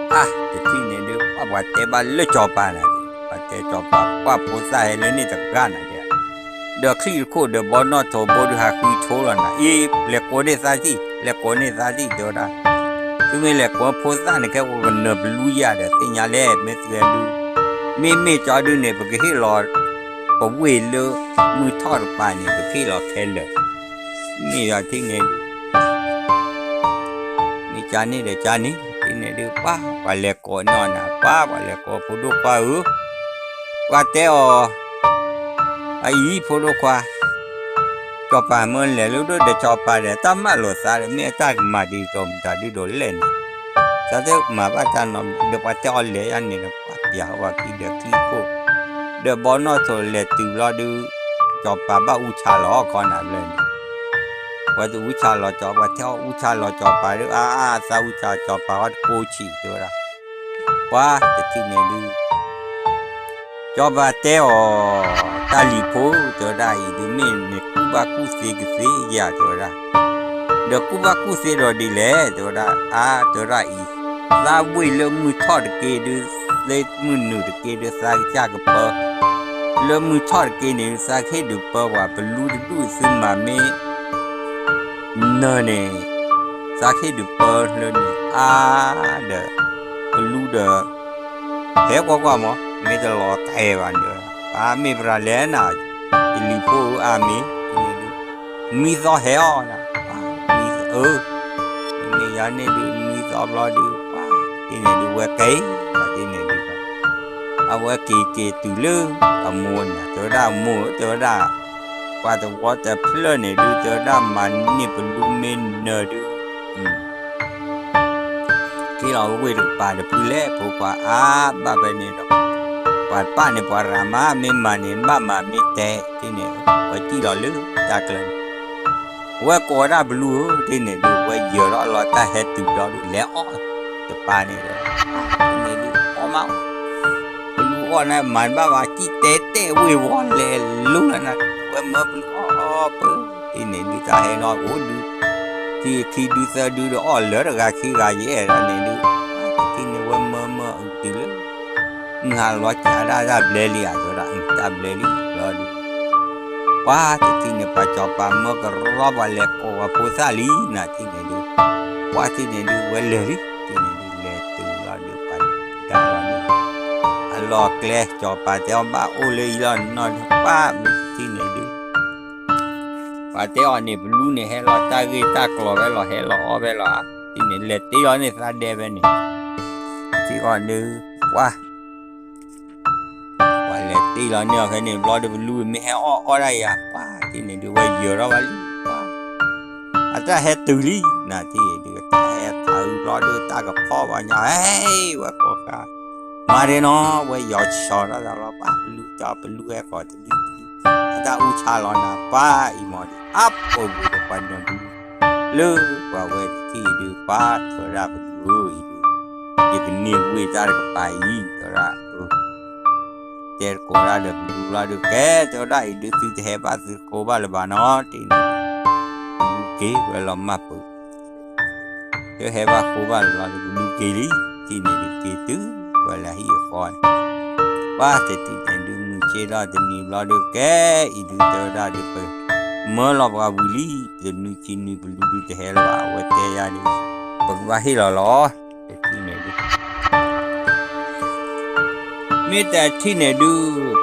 အါ တထံၣ်န့ၣ်ဒုး ပှၤတဲဘၣ်လၢစီၤပၤနၤ ပှၤတဲစီၤပၤ ပှၤဖိသၣ်ဟဲလၢန့ၣ်တဂၤနၤ ဒီးချံၣ်တခိၣ်ဒီးဘီနီၣ်ထိးဘိဒုးဟးဃုဆိလီၤနၤ အ့ လဲၤကိးန့ၢ်သးထံၣ် လဲၤကိးန့ၢ်သးထံၣ် တဲဝဲဒၣ် သုမ့ၢ်လဲၤကိးဖိသၣ်န့ၣ် ခဲကနၢၤပလူယၤဒီးသ့ၣ်ညါလဲၣ် မ့ၢ်သုဒုး မ့မ့ၢ်ကၠီဒုးန့ၣ် ပကဟ့ၣ်လီၤ ပဝ့ၢ်လၢမုၢ်ထီၣ်တပၤန့ၣ် ပကဟ့ၣ်လီၤခဲလၢာ် မ့ၢ်ယၤထံၣ်န့ၣ် မ့ၢ်ကန့ၣ်ဒီးကန့ၣ် ထံၣ်န့ၣ်ဒုး ပှၤ ပှၤလဲၤကိးန့ၢ်အီၤနၤ ပှၤ ပှၤလဲၤကိးဖိဒိၣ်ခွါဧၢ, ပှၤတဲအီၤ အအံၤဖိဒိၣ်ခွါ စီၤပၤမၢလဲၤလၢဒိၣ်ဒီးစီၤပၤဒီး တၢ်မၤလိာ်သးဒီး မ့ၢ်အတၢ်ကမၤဒ်သိးမတၤဒုးဒိးလဲၣ်န့ၣ်, သးတမၤဘၣ်တၢ်နီတဘျီဒီး ပှၤတဲအီၤလဲၤယါန့ၣ်ဒီး ပှၤပျးဝဲခံဒီးချံခိၣ် ဒီးဘီနီၣ်ထိးလဲၤတုၤဘျီဒုး စီၤပၤဘၣ်အူဆါလီၤခီနၤဘျီန့ၣ်, ပှၤတအူဆါလီၤစီၤ ပှၤတဲအီၤအူဆါလီၤစီၤပၤဒုး အါ အါ သးအူဆါစီၤပၤဟီၣ်တကိးဆံးတဲဝဲဒၣ်, ပှၤတထံၣ်န့ၣ်ဒုး စီၤပၤတဲအီၤ တၢ်လံၤဖိ တဲဝဲဒၣ်အံၤဒုး မ့ၢ်နကူၣ်ဘၣ်ကူၣ်သ့ကသ့ယၤ တဲဝဲဒၣ်, ဒီးကူၣ်ဘၣ်ကူၣ်သ့ဒီးဒ်လဲၣ် တဲဝဲဒၣ်, အါ တဲဝဲဒၣ်အံၤ သးဝ့ၢ်လၢမုၢ်ထီၣ်တက့ၢ်ဒုး သ့မုၢ်နုာ်တက့ၢ်ဒုး သးကစၢ်ကပၢ လၢမုၢ်ထီၣ်တက့ၢ်န့ၣ် သးကဟ့ၣ်ဒုးပၢပှၤ ပလူတဒူၣ်သုမၤမ့ၢ် နၢၤန့ၣ် သးကဟ့ၣ်ဒုးပၢလၢန့ၣ် အါ ဒီး ပလူဒီး ဟဲကွၢ်ကွၢ်မး မ့ၢ်တလီၤတဲာ်ဘၣ်န့ၣ်, အါ မ့ၢ်ပှၤလဲၣ်နၤ, ယလံၤဖိဧၢ အါမ့ၢ် နွံသီဟဲအီၤနၤ, အၢ မ့ၢ်ယၤန့ၣ်ဒုး နွံသီဘျီဒုး ပှၤတထံၣ်န့ၣ်ဒုး ဝဲက့ၤ ပှၤတထံၣ်န့ၣ်ဒုး အဝဲက့ၤက့ၤတုၤလၢအမိၢ်န့ၣ် တဲဝဲဒၣ်မိၢ်ဧၢ တဲဝဲဒၣ်, ပှၤတဝီတဖျၢၣ်န့ၣ်ဒုး တဲဝဲဒၣ်မၤန့ၢ်ပလူမ့ၢ်နၢၤဒုး က့ၤလီၤဝ့ၢ်တကပၤတဖုလဲၣ် ဖိခွါအါ ဘၣ်ဖဲန့ၣ်ဒီး ပှၤတပၣ်န့ၣ် ပှၤရၤမး မ့ၢ်မၤန့ၣ် ဘၣ်မၤမ့ၢ်တဲ တထံၣ်န့ၣ် ဝဲစံၣ်လီၤလၢတၢ်ကျၢၤန့ၣ် ဝဲကိးဝဲဒၣ်ပလူဧၢ တထံၣ်န့ၣ်ဒုး ဝဲယၢၤထီၣ်လီၤတၢ်ဟဲတုၤဒီးဒုး လဲၤအီၣ်တပၤန့ၣ်ဒီး တထံၣ်န့ၣ်ဒုး အီၣ်မး ပလူအီၣ်န့ၣ် မၤတဘၣ်ဘၣ် စံၣ်တဲတဲဝ့ၢ်ဝီလဲၤလူလၢနၤ ဝဲမၢပလူအီၣ်အီၣ်ပၢ တထံၣ်န့ၣ်ဒုး တၢ်ဟဲလီၤအိၣ်ဒုး ထံခံဒုသၢဒုဒီးအီၣ်လၢတဂၤခံဂၤယအဲၣ်ဒၣ်န့ၣ်ဒုး တထံၣ်န့ၣ် ဝဲမၢမၢအုးတုၤလၢ မုၢ်ဟါလီၤကးဒၣ်တၢ်ဘျဲလံဧါ တဲဝဲဒၣ် တၢ်ဘျဲလံလီၤဒုး ပှၤတထံၣ်န့ၣ် ပှၤစီၤပၤမၢကရီပှၤလဲၤကိးပှၤဖိသၣ်လံ နၤတထံၣ်န့ၣ်ဒုး ပှၤတထံၣ်န့ၣ်ဒုး ဝဲလဲၤလံ တထံၣ်န့ၣ်ဒုး လဲၤတုၤလီၤဒုး ပှၤဒၣ်လီၤန့ၣ် အလီၢ်ကျဲ စီၤပၤတဲအီၤဘၣ်အိၣ်လၢအံၤလီၤနီၢ်ဒုး ပှၤမ့ၢ်တထံၣ်န့ၣ်ဒုး ပှၤတဲအီၤန့ၣ် ပလူန့ၣ် ဟဲလီၤတၢ်ဂ့ၢ်တၢ်ကျိၤဝဲလီၤ ဟဲလီၤအီၣ်ဝဲလီၤဧါ တထံၣ်န့ၣ် လဲၤတ့လီၤန့ၣ်သးဒဲဖဲန့ၣ် တထံၣ်အီၤဒုး ပှၤ ပှၤလဲၤတ့လီၤန့ၢ်အီၤဖဲန့ၣ်ဘျီဒုး ပလူမ့ၢ်ဟဲအီၣ်အီၣ်ဒၣ်ယၤ ပှၤတထံၣ်န့ၣ်ဒုး ဝဲယၢၤထီၣ်ဝဲလံ ပှၤ အတၢ်ဟဲတုၤလံ နၤတထံၣ်ဒုး တၢ်ဟဲဖးအုးဘျီဒုး တၢ်ကဖီၣ်ပှၤညါ ဟဲ ဝဲကိးဃာ် မၤဒ့နီၤ ဝဲယီၤဆီထီၣ်သးလီၤ ပှၤပလူတၢ်ပလူဟဲကိးတလံ အတၢ်အူဆါလီၤနၤ ပှၤအံၤမီၤဒုး အါပှၤဝံၤဒီးပှၤနၢၤဒုး လၢပှၤဝဲတထံၣ်ဒုး ပှၤတဲဝဲဒၣ်ပလူဧၢအံၤဒုး ယကန့ၢ်ဝ့ၢ်တၢ်တကပၤအံၤ တဲဝဲဒၣ် တဲတကိးဒၣ်ဒီးပလူဘျီဒုး ကဲ တဲဝဲဒၣ်အံၤဒုး သုတဟဲဘၣ်သုတဃိဘၣ်လၢၤဘၣ်နီၤ တထံၣ်န့ၣ်ဒုး ပလူက့ၤဝဲလီၤမၢ်ပၢၤ တဟဲဘၣ်ဃိဘၣ်လၢၤဘၣ်ဒုး ပလူက့ၤလံ တထံၣ်န့ၣ်ဒုး က့ၤတုၤဝဲလၢဟံၣ်အဃီန့ၣ် ပှၤတထံၣ်န့ၣ်ဒုး မုၢ်ဆ့ၣ်ထီၣ်တနံၤဘျီဒုး ကဲအံၤဒုး တဲဝဲဒၣ်ဒုး ပမၢလီၤပှၤဝံၤလံ တနွံခံနွံပလူဒုးတဟဲလၢၤဘၣ် အဝဲတဲယၤဒုး ပကဘၣ်ဟ့ၣ်လီၤလီၤ တထံၣ်န့ၣ်ဒုး မ့ၢ်တထံၣ်န့ၣ်ဒုး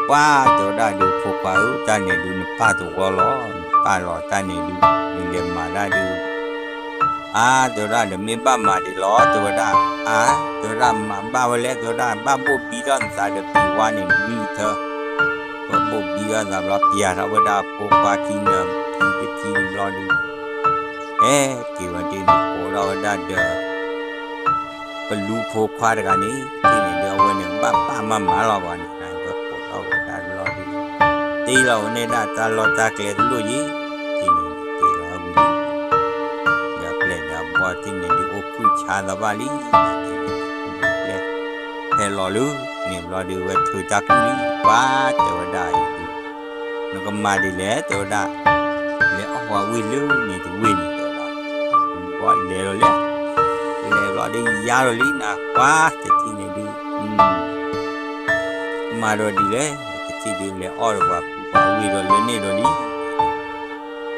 ပှၤတဲဝဲဒၣ်ဒုး ဖိခွါဧၢ တၢ်န့ၣ်ဒုး နပၢ်တဝီလီၤ နပၢ်လီၤ တၢ်န့ၣ်ဒုး နလဲၤမၤဒၣ်ဒုး အါ တဲဝဲဒၣ်ဒီး မ့ၢ်ဘၣ်မၤဒံးလီၤ တဲဝဲဒၣ် အါ တဲဝဲဒၣ် မၤဘၣ်ဝဲလဲၣ် တဲဝဲဒၣ် ဘၣ်ဘိၣ်ဘံထီၣ်နသးဒီးပံၤဝါန့ၣ် လွံၢ်ထၢ ဝဲဘိၣ်ဘံထီၣ်သးဘျီ ပျးထီၣ်ဝဲဒၣ်ဖိခွါခံနၢၤ ခံတခံဘျီဒုး ဟဲက့ၤဝဲဒၣ်န့ၣ် ကိးထီၣ်ဝဲဒၣ်ဒီး ပလူဖိခွါတဂၤန့ၣ် တထံၣ်န့ၣ်ဒုး အဝဲန့ၣ် ဘၣ်ပာ်မၤမၤလီၤပှၤန့ၣ် ဝဲကိးထီၣ်ဝဲဒၣ်လီၤဒုး တ့လီၤဝဲန့ၣ်ဒၣ်တၢ်လီၢ်တၢ်ကျဲတလိၣ်ယံၤ တထံၣ်န့ၣ်ဒုး တ့လီၤဝဲဝံၤလံ ဒီးပျဲၢ်ဒီးဘီၣ်တထံၣ်န့ၣ်ဒုး အိၣ်ခုၣ်ဆါသးဘၣ်လံ တထံၣ်န့ၣ်ဒုး ပျဲၢ် ဟဲလီၤလၢန့ၣ်ဘျီဒုး ဝဲထုးတၢ်ကူၣ်လံ ပှၤတဲဝဲဒၣ်အံၤဒုး နကမၤဒ်လဲၣ် တဲဝဲဒၣ် လဲၤအီၣ်ပှၤဝ့ၢ်လၢန့ၣ်တဝ့ၢ်န့ၣ် တဲဝဲဒၣ် ပှၤလဲၤလီၤလဲၣ် လဲၤဘျီဒုးယါလီၤလံနၤ ပှၤတထံၣ်န့ၣ်ဒုး မၤဒီးဒ်လဲၣ် တထံၣ်ဒုးလဲၤအီၣ်ဒီးပှၤကူပှၤဝ့ၢ်ဒီးလၢန့ၣ်ဒီးလံ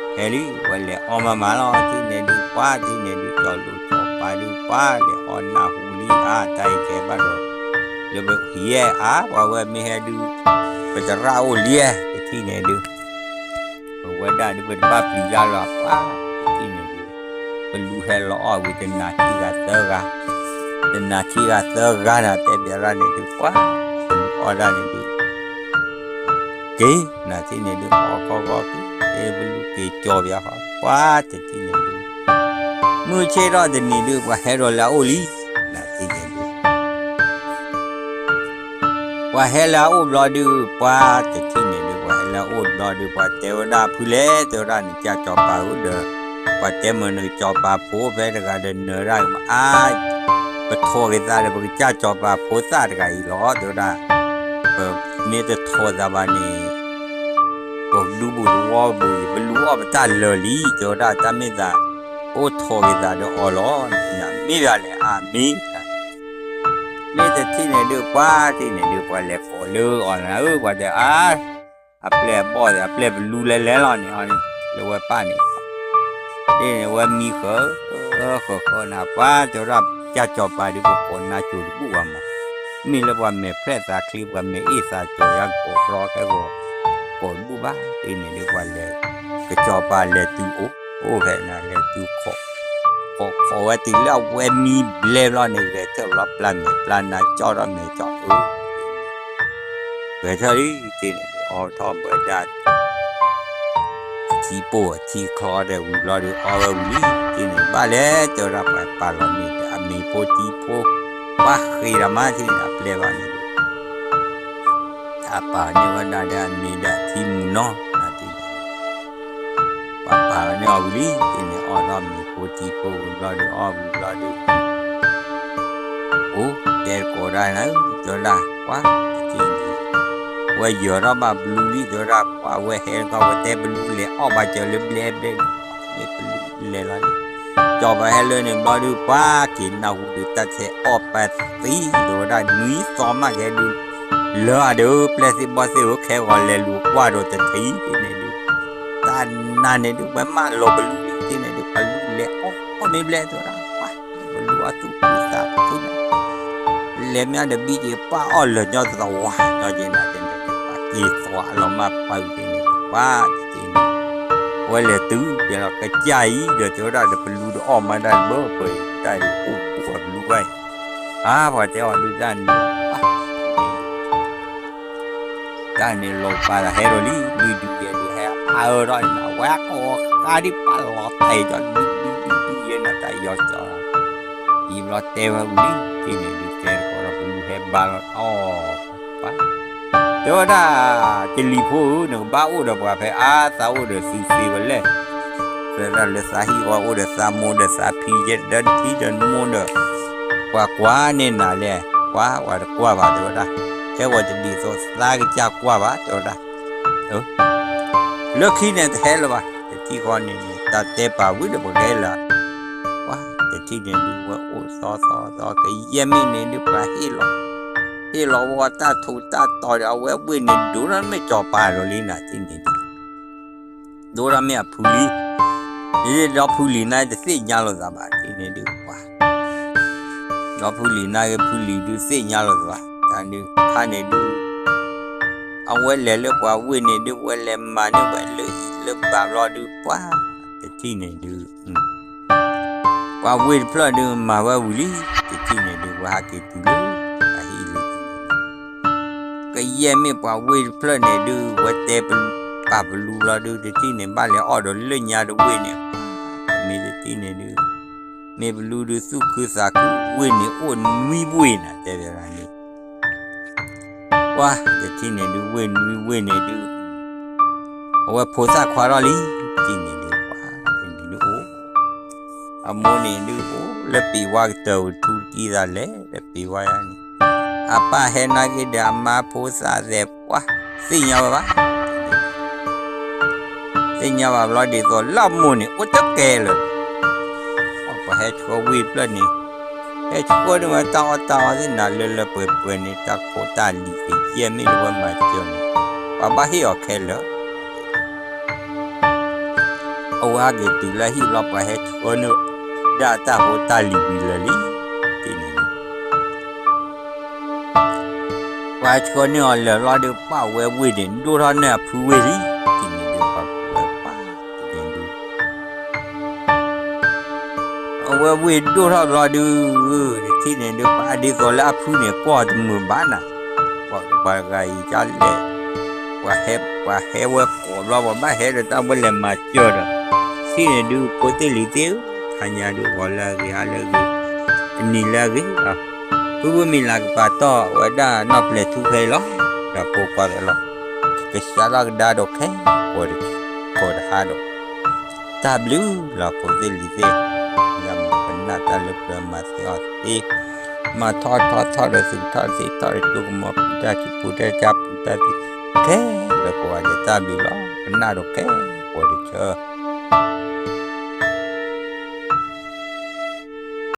ဟဲလံ ဝဲလဲၤအီၣ်မၤမၤလီၤ တထံၣ်န့ၣ်ဒုး ပှၤတထံၣ်န့ၣ်ဒုး ကၠီၤလိာ်ကၠီၤပၤဒုး ပှၤလဲၤအီၣ်နၢ်ဟူလံ အါ တၢ်အံၤကဲဘၣ်ဒီး လၢပဟံးအါ ပှၤဝဲမ့ၢ်ဟဲဒုး ပတရၣ်အိၣ်လံ တထံၣ်န့ၣ်ဒုး ပဝဲဒၣ်ဒုး ပတဘၣ်ပျံၤတၢ်လၢၤဘၣ်, ပှၤတထံၣ်န့ၣ်ဒုး ပလူဟဲလီၤအီၣ်ဝံၤ တနၤခံဂၤသၢဂၤ, တနၤခံဂၤသၢဂၤန့ၣ် တဲဘၣ်ဒၣ်န့ၣ်ဒုး ပှၤ ပလူအီၣ်ဒၣ်န့ၣ်ဒုး က့ၤ နၤထံၣ်န့ၣ်ဒုး အီၣ်ကီကီက့ၤ ပလူက့ၤကၠီၤပယီၤဃီ ပှၤတထံၣ်န့ၣ်ဒုး မုၢ်ဆ့ၣ်ထီၣ်တနံၤဒုး ပှၤဟဲဒီးလၢအအိၣ်လံ, နၤထံၣ်န့ၣ်ဒုး ပှၤဟဲလၢအအိၣ်ဘျီဒုး ပှၤတထံၣ်န့ၣ်ဒုး ပှၤဟဲလၢအအိၣ်ဘျီဒုး ပှၤတဲဝဲဒၣ်ဖုလဲၣ် တဲဝဲဒၣ်န့ၣ် ကစၢ်စီၤပၤဧၢဒီး ပှၤတဲမ့ၢ်နကစၢ်စီၤပၤဖိဖဲတဂၤဒီးနၢၤဒၣ်အါ ပထိၣ်က့ၤသးဒီး ပကစၢ်စီၤပၤဖိသၣ်တဂၤအံၤလီၤ တဲဝဲဒၣ်, ပမ့ၢ်တထိၣ်သးဘၣ်န့ၣ် ပဒူပူၤသဝီပူၤအံၤ ပလူအီၣ်ပတၢ်လၢာ်လံ တဲဝဲဒၣ် တၢ်မ့ၢ်သး အိၣ်ထိၣ်က့ၤသးဒီးအီၤလီၤ, မ့ၢ်ဘၣ်လဲၣ် အါမ့ၢ် မ့ၢ်တထံၣ်န့ၣ်ဒုး ပှၤထံၣ်န့ၣ်ဒုး ပှၤလဲၤကိးလၢအီၤနၤဧၢ ပှၤတဲအါ အပျဲၢ်အဘီၣ် အပျဲၢ်ပလူလဲၤလဲၤလီၤန့ၣ်အီၤန့ၣ် လၢဝဲပၢ်န့ၣ် ဒ်န့ၣ်ဝဲမံဃၢၤ ဃၢၤဃၢၤနၤ ပှၤတဲဝဲဒၣ် ကစၢ်စီၤပၤဒုး ပကိးနၤစိၤတဘူၣ်ဘၣ်မး, မ့ၢ်လၢပှၤမဲာ်ဖျဲၣ်သးချ့ ပှၤမဲာ်အ့ၣ်သးကၠီၤ ယၤကိးဖျီခဲဂီၤ ကိးတဘူၣ်ဘၣ် ဒ်န့ၣ်ဒုး ပှၤလဲၤ ကစၢ်စီၤပၤလဲၤတုၤအိၣ် အိၣ်ဖဲနၤလဲၤတုၤခိး ခိးခိးဝဲတုၤလၢအဝဲမံဘျဲဘျီန့ၣ် ဂဲၤထၢၣ်ဘျီ ပျၢ်မဲာ်ပျၢ်နါ ကၠီၣ်ထီၣ်မဲာ်ကၠီၣ်အၢ ဂဲၤထၢၣ်လံ ဒ်န့ၣ်ဒုး အီထီၣ်ဘၣ်ဒၣ် အထံပိၢ်အထံချီဒီးဝံၤဘျီဒုး အီဝဲဝံၤလံ ဒ်န့ၣ် ဘၣ်လဲၣ် တဲဝဲဒၣ် ပှၤပာ်လီၤန့ၣ်ဒီး အမ့ၤဖိထံဖိ ပှၤဃ့ဒီးမါ ဒ်န့ၣ် အပျဲၢ်ဘၣ်န့ၣ်ဒုး အပာ်န့ၢ်ဝဲဒၣ်ဒီးအမ့ၤဒီးအထံမုၢ်နီၤ ဒ်န့ၣ် ပှၤပာ်လီၤန့ၢ်အီၤဝံၤလံ ဒ်န့ၣ် အီထီၣ်မ့ၤဖိထံဖိဝံၤဘျီဒုး အီဝံၤဘျီဒုး အိၣ်တဲတကိးဒၣ်နၤ တဲဝဲဒၣ် ပှၤတထံၣ်န့ၣ် ဝဲယၢၤထီၣ်ဘၣ်ပလူလံ တဲဝဲဒၣ် ပှၤဝဲဟဲတခီ ဝဲတဲပလူလဲၤအီၣ်ဘၣ်စၢၤလၢဘျဲဘျဲဒုး မ့ၢ်ပလူလဲၤလီၤလံ ကၠီၤပၤဟဲလၢန့ၣ်ဘျီဒုး ပှၤက့ၤနၢ်ဟူဒုး တၢ်ထဲအီၣ်ပၢ်သံ တဲဝဲဒၣ်နွံသီမးကဲဒုး လၢအဒုး ပျဲၢ်သ့ၣ်ဘီၣ်သ့ၣ်ဧၢ ခဲဂီၤလဲၤလူၤကွၢ်ဒီးတထံၣ် ဒ်န့ၣ်ဒုး တၢ်နါန့ၣ်ဒုး ပှၤမၢလီၤပလူလံ ဒ်န့ၣ်ဒုး ပလူလဲၤအီၣ်မ့ၢ်ဘျဲ တဲဝဲဒၣ် ပှၤ ပလူအီၣ်သူၣ်ဖှံသးဖှံ လဲၤမ့ၢ်ဒီးဘံက့ၤပၢ်အီၣ်လၢာ်ညီသဝးညီက့ၤနၤ ဒ်န့ၣ်ဒုး ပှၤက့ၤသွးလီၤမၢ်ပၢ်ဒ်န့ၣ် ပှၤတထံၣ်န့ၣ် ဝဲလဲၤတုၤကဲလီၤ ကစၢ်အံၤဒီး တဲဝဲဒၣ်ဒီး ပလူတအီၣ်မးဒၣ်ဘၣ် ပတၢ်အံၤအိၣ်ဘူးအပလူဘၣ်အံၤ အါ ပှၤတဲအီၤဒုးတၢ်န့ၣ် တၢ်န့ၣ်လီၤပာ်လၢဟဲဒီးလံ လွံၢ်ဒုယဲၢ်ဒုဟဲအါအၢထီၣ်န့ၣ် အဝဲကိးဃါဒ်ပာ်လီၤတဲာ်ကၠီ ဒုဒုဒုယဲၢ်နတၢ်ယီၤကၠီ ယံာ်ဘျီတဲဝဲဝံၤလံ ဒ်န့ၣ်ဒုးတဲတကိးဒီး ပလူဟဲဘါလီၤအီၣ် ပှၤ တဲဝဲဒၣ် ကလံၤဖိဧၢ နကဘၣ်အိၣ်ဒီးပှၤဖဲအါသးအိၣ်ဒီးသုသ့ဝဲလဲၣ် တဲဝဲဒၣ်လၢသးဟံၣ်ဝဲအိၣ်ဒီးသးမိၢ်ဒီးသးဖံယဲၢ်ဒီးတထံဒီးမိၢ်ဒီး ပှၤကွၢ်န့ၢ်နၤလဲၣ် ပှၤ ပှၤတကွၢ်ဘၣ်တဲဝဲဒၣ် ဟဲဂီၤတဒ်သိးသးကစၢ်ကွၢ်ဘၣ်တဲဝဲဒၣ် လၢခံန့ၣ်တဟဲလၢၤဘၣ် တထံၣ်ဃီန့ၣ်န့ၣ် တၢ်တဲပာ်ဝံၤဒီးပကဟဲလၢၤ ပှၤ တထံၣ်န့ၣ်ဒုးဝဲအိၣ်သီသီသီ ကယဲၢ်မ့ၢ်န့ၣ်ဒုးပှၤဟ့ၣ်လီၤ ဟ့ၣ်လီၤဝဲတၢ်ထူးတၢ်တီၤဒီး အဝဲဝ့ၢ်န့ၣ် ဒိၣ်ထီၣ်မ့ၢ်ကၠီၤပၤလီၤလံနၤထံၣ်န့ၣ်ဒုး ဒိၣ်ထီၣ်မ့ၢ်အဖုလံ ဒ်ဒီဖုလံၤန့ၣ်တသ့ၣ်ညါလိာ်သးဘၣ်ထံၣ်န့ၣ်ဒုးပှၤ ဒီဖုလံၤန့ၣ်ဂ့ၤ ဖုလံၤဒုးသ့ၣ်ညါလိာ်သးဘၣ် တၢ်ဒုးခါန့ၣ်ဒုး အဝဲလဲၤလၢပှၤဝ့ၢ်န့ၣ်ဒုး ဝဲလဲၤမၤန့ၢ်ဝဲလၢအံၤလၢဘၣ်ဘျီဒုးပှၤ တထံၣ်န့ၣ်ဒုး ပှၤဝ့ၢ်တဖျၢၣ်ဒုးမၤဝဲဝံၤလံ တထံၣ်န့ၣ်ဒုး ဝဲဟးက့ၤတုၤလၢ အဟံၣ်လံ ကယဲၢ်မ့ၢ်ပှၤဝ့ၢ်တဖျၢၣ်န့ၣ်ဒုး ဝဲတဲပာ်ပလူဘျီဒုး တထံၣ်န့ၣ် ဘၣ်လဲၤအီၣ်ဒီးလၢညါတဝ့ၢ်န့ၣ် မ့ၢ်တထံၣ်န့ၣ်ဒုး မ့ၢ်ပလူဒုးသူၣ်ခုသးခု ဝ့ၢ်န့ၣ်အိၣ်နွံဝ့ၢ်နၤ တဲဘၣ်န့ၣ် ပှၤ တထံၣ်န့ၣ်ဒုး ဝ့ၢ်နွံဝ့ၢ်န့ၣ်ဒုး အဝဲဖိသၣ်ခွါထီၣ်လံ တထံၣ်န့ၣ်ဒုး ပှၤ တထံၣ်န့ၣ်ဒုးအိၣ် အမိၢ်န့ၣ်ဒုးအိၣ်လၢပ့ၤဝါကတၢၢ် ထူတကံသးလဲၤလၢပ့ၤဝါယါန့ၣ် အပၢ်ဟဲနာ်က့ၤဒီးအမါဖိသၣ်သဲးပှၤ သ့ၣ်ညါဝဲဘၣ် သ့ၣ်ညါဘၣ်ဘျီဒ်သိးလၢအမိၢ်န့ၣ် အိၣ်တကဲလၢာ် ပှၤဟဲဆှၢဝ့ၢ်တဖျၢၣ်န့ၣ် ဟဲဆှၢန့ၢ်ဝဲတၢ်အီၣ်တၢ်အီသ့ၣ်နၤလၢလၢပှဲၤပှဲၤန့ၣ် တၢ်ခိတၢ်လံၤကယဲၢ်မ့ၢ်လၢဝဲမၤစၢၤန့ၣ် ပှၤဘၣ်ဟ့ၣ်အီၤခဲလၢာ် အဝဲဟဲက့ၤတုၤလၢဟံၣ်ဘျီ ပှၤဟဲဆှၢန့ၢ်ဒၣ်တၢ်ဖိတၢ်လံၤဝံၤလၢာ်လံ တထံၣ်န့ၣ်ဒုး ပှၤဆှၢန့ၢ်အီၤလၢာ်ဘျီဒုး ပှၤဝဲဝ့ၢ်န့ၣ် ဒိၣ်ထီၣ်န့ၢ်အဖုဝ့ၢ်လံ တထံၣ်န့ၣ်ဒုး ပှၤ ဝဲဝ့ၢ်ဒိၣ်ထီၣ်ဘျီဒုး, တထံၣ်န့ၣ်ဒုး ပှၤဒ်သိးလၢအဖုန့ၣ် ကွၢ်တမုာ်ဘၣ်နၤ, ပှၤဂၤအံၤကလဲၣ်, ပှၤဟဲ ပှၤဟဲဝဲကိးဘျီ ပှၤဘၣ်ဟဲဒီးတၢ်ဝဲလဲၤမၤစၢၤဒီး, တထံၣ်န့ၣ်ဒုး ဖိသ့ၣ်လံၤသ့ၣ်ဧၢ, ဖးညါဒုး ဂီၤလၢအဂ့ၤ ဟါလၢအဂ့ၤ တနံၤလၢအဂ့ၤလီၤ. ဖုဖုမံၤလၤကပၤတီၢ်ဝဲဒၣ်နီၢ်ပျဲၤထူဖဲအံၤလီၤ. ဒီးဖိခွါသးလီၤ, ကစးထီၣ်ကဒါဒီးခဲ ကိးတဟါဒီး တၢ်ဘျုးလီၤ ဖိသ့ၣ်လံၤသ့ၣ်, ပနၢ်တၢ်လၢပျၢၤမၤသ့အီၣ်သ့, မၤထီၣ်ထီထီၣ်ဒီးသုးထီၣ်သ့ထီၣ်ဒီး ကၠိကမီၤပူၤတၢ်စူၤပူၤတၢ်ကၢ်ပူၤတၢ်သ့, ခဲလၢာ်ကိးဂၤဒဲး တၢ်ဘျုးလီၤ ပနၢ်ဒီးခဲ ကိးတဆၢ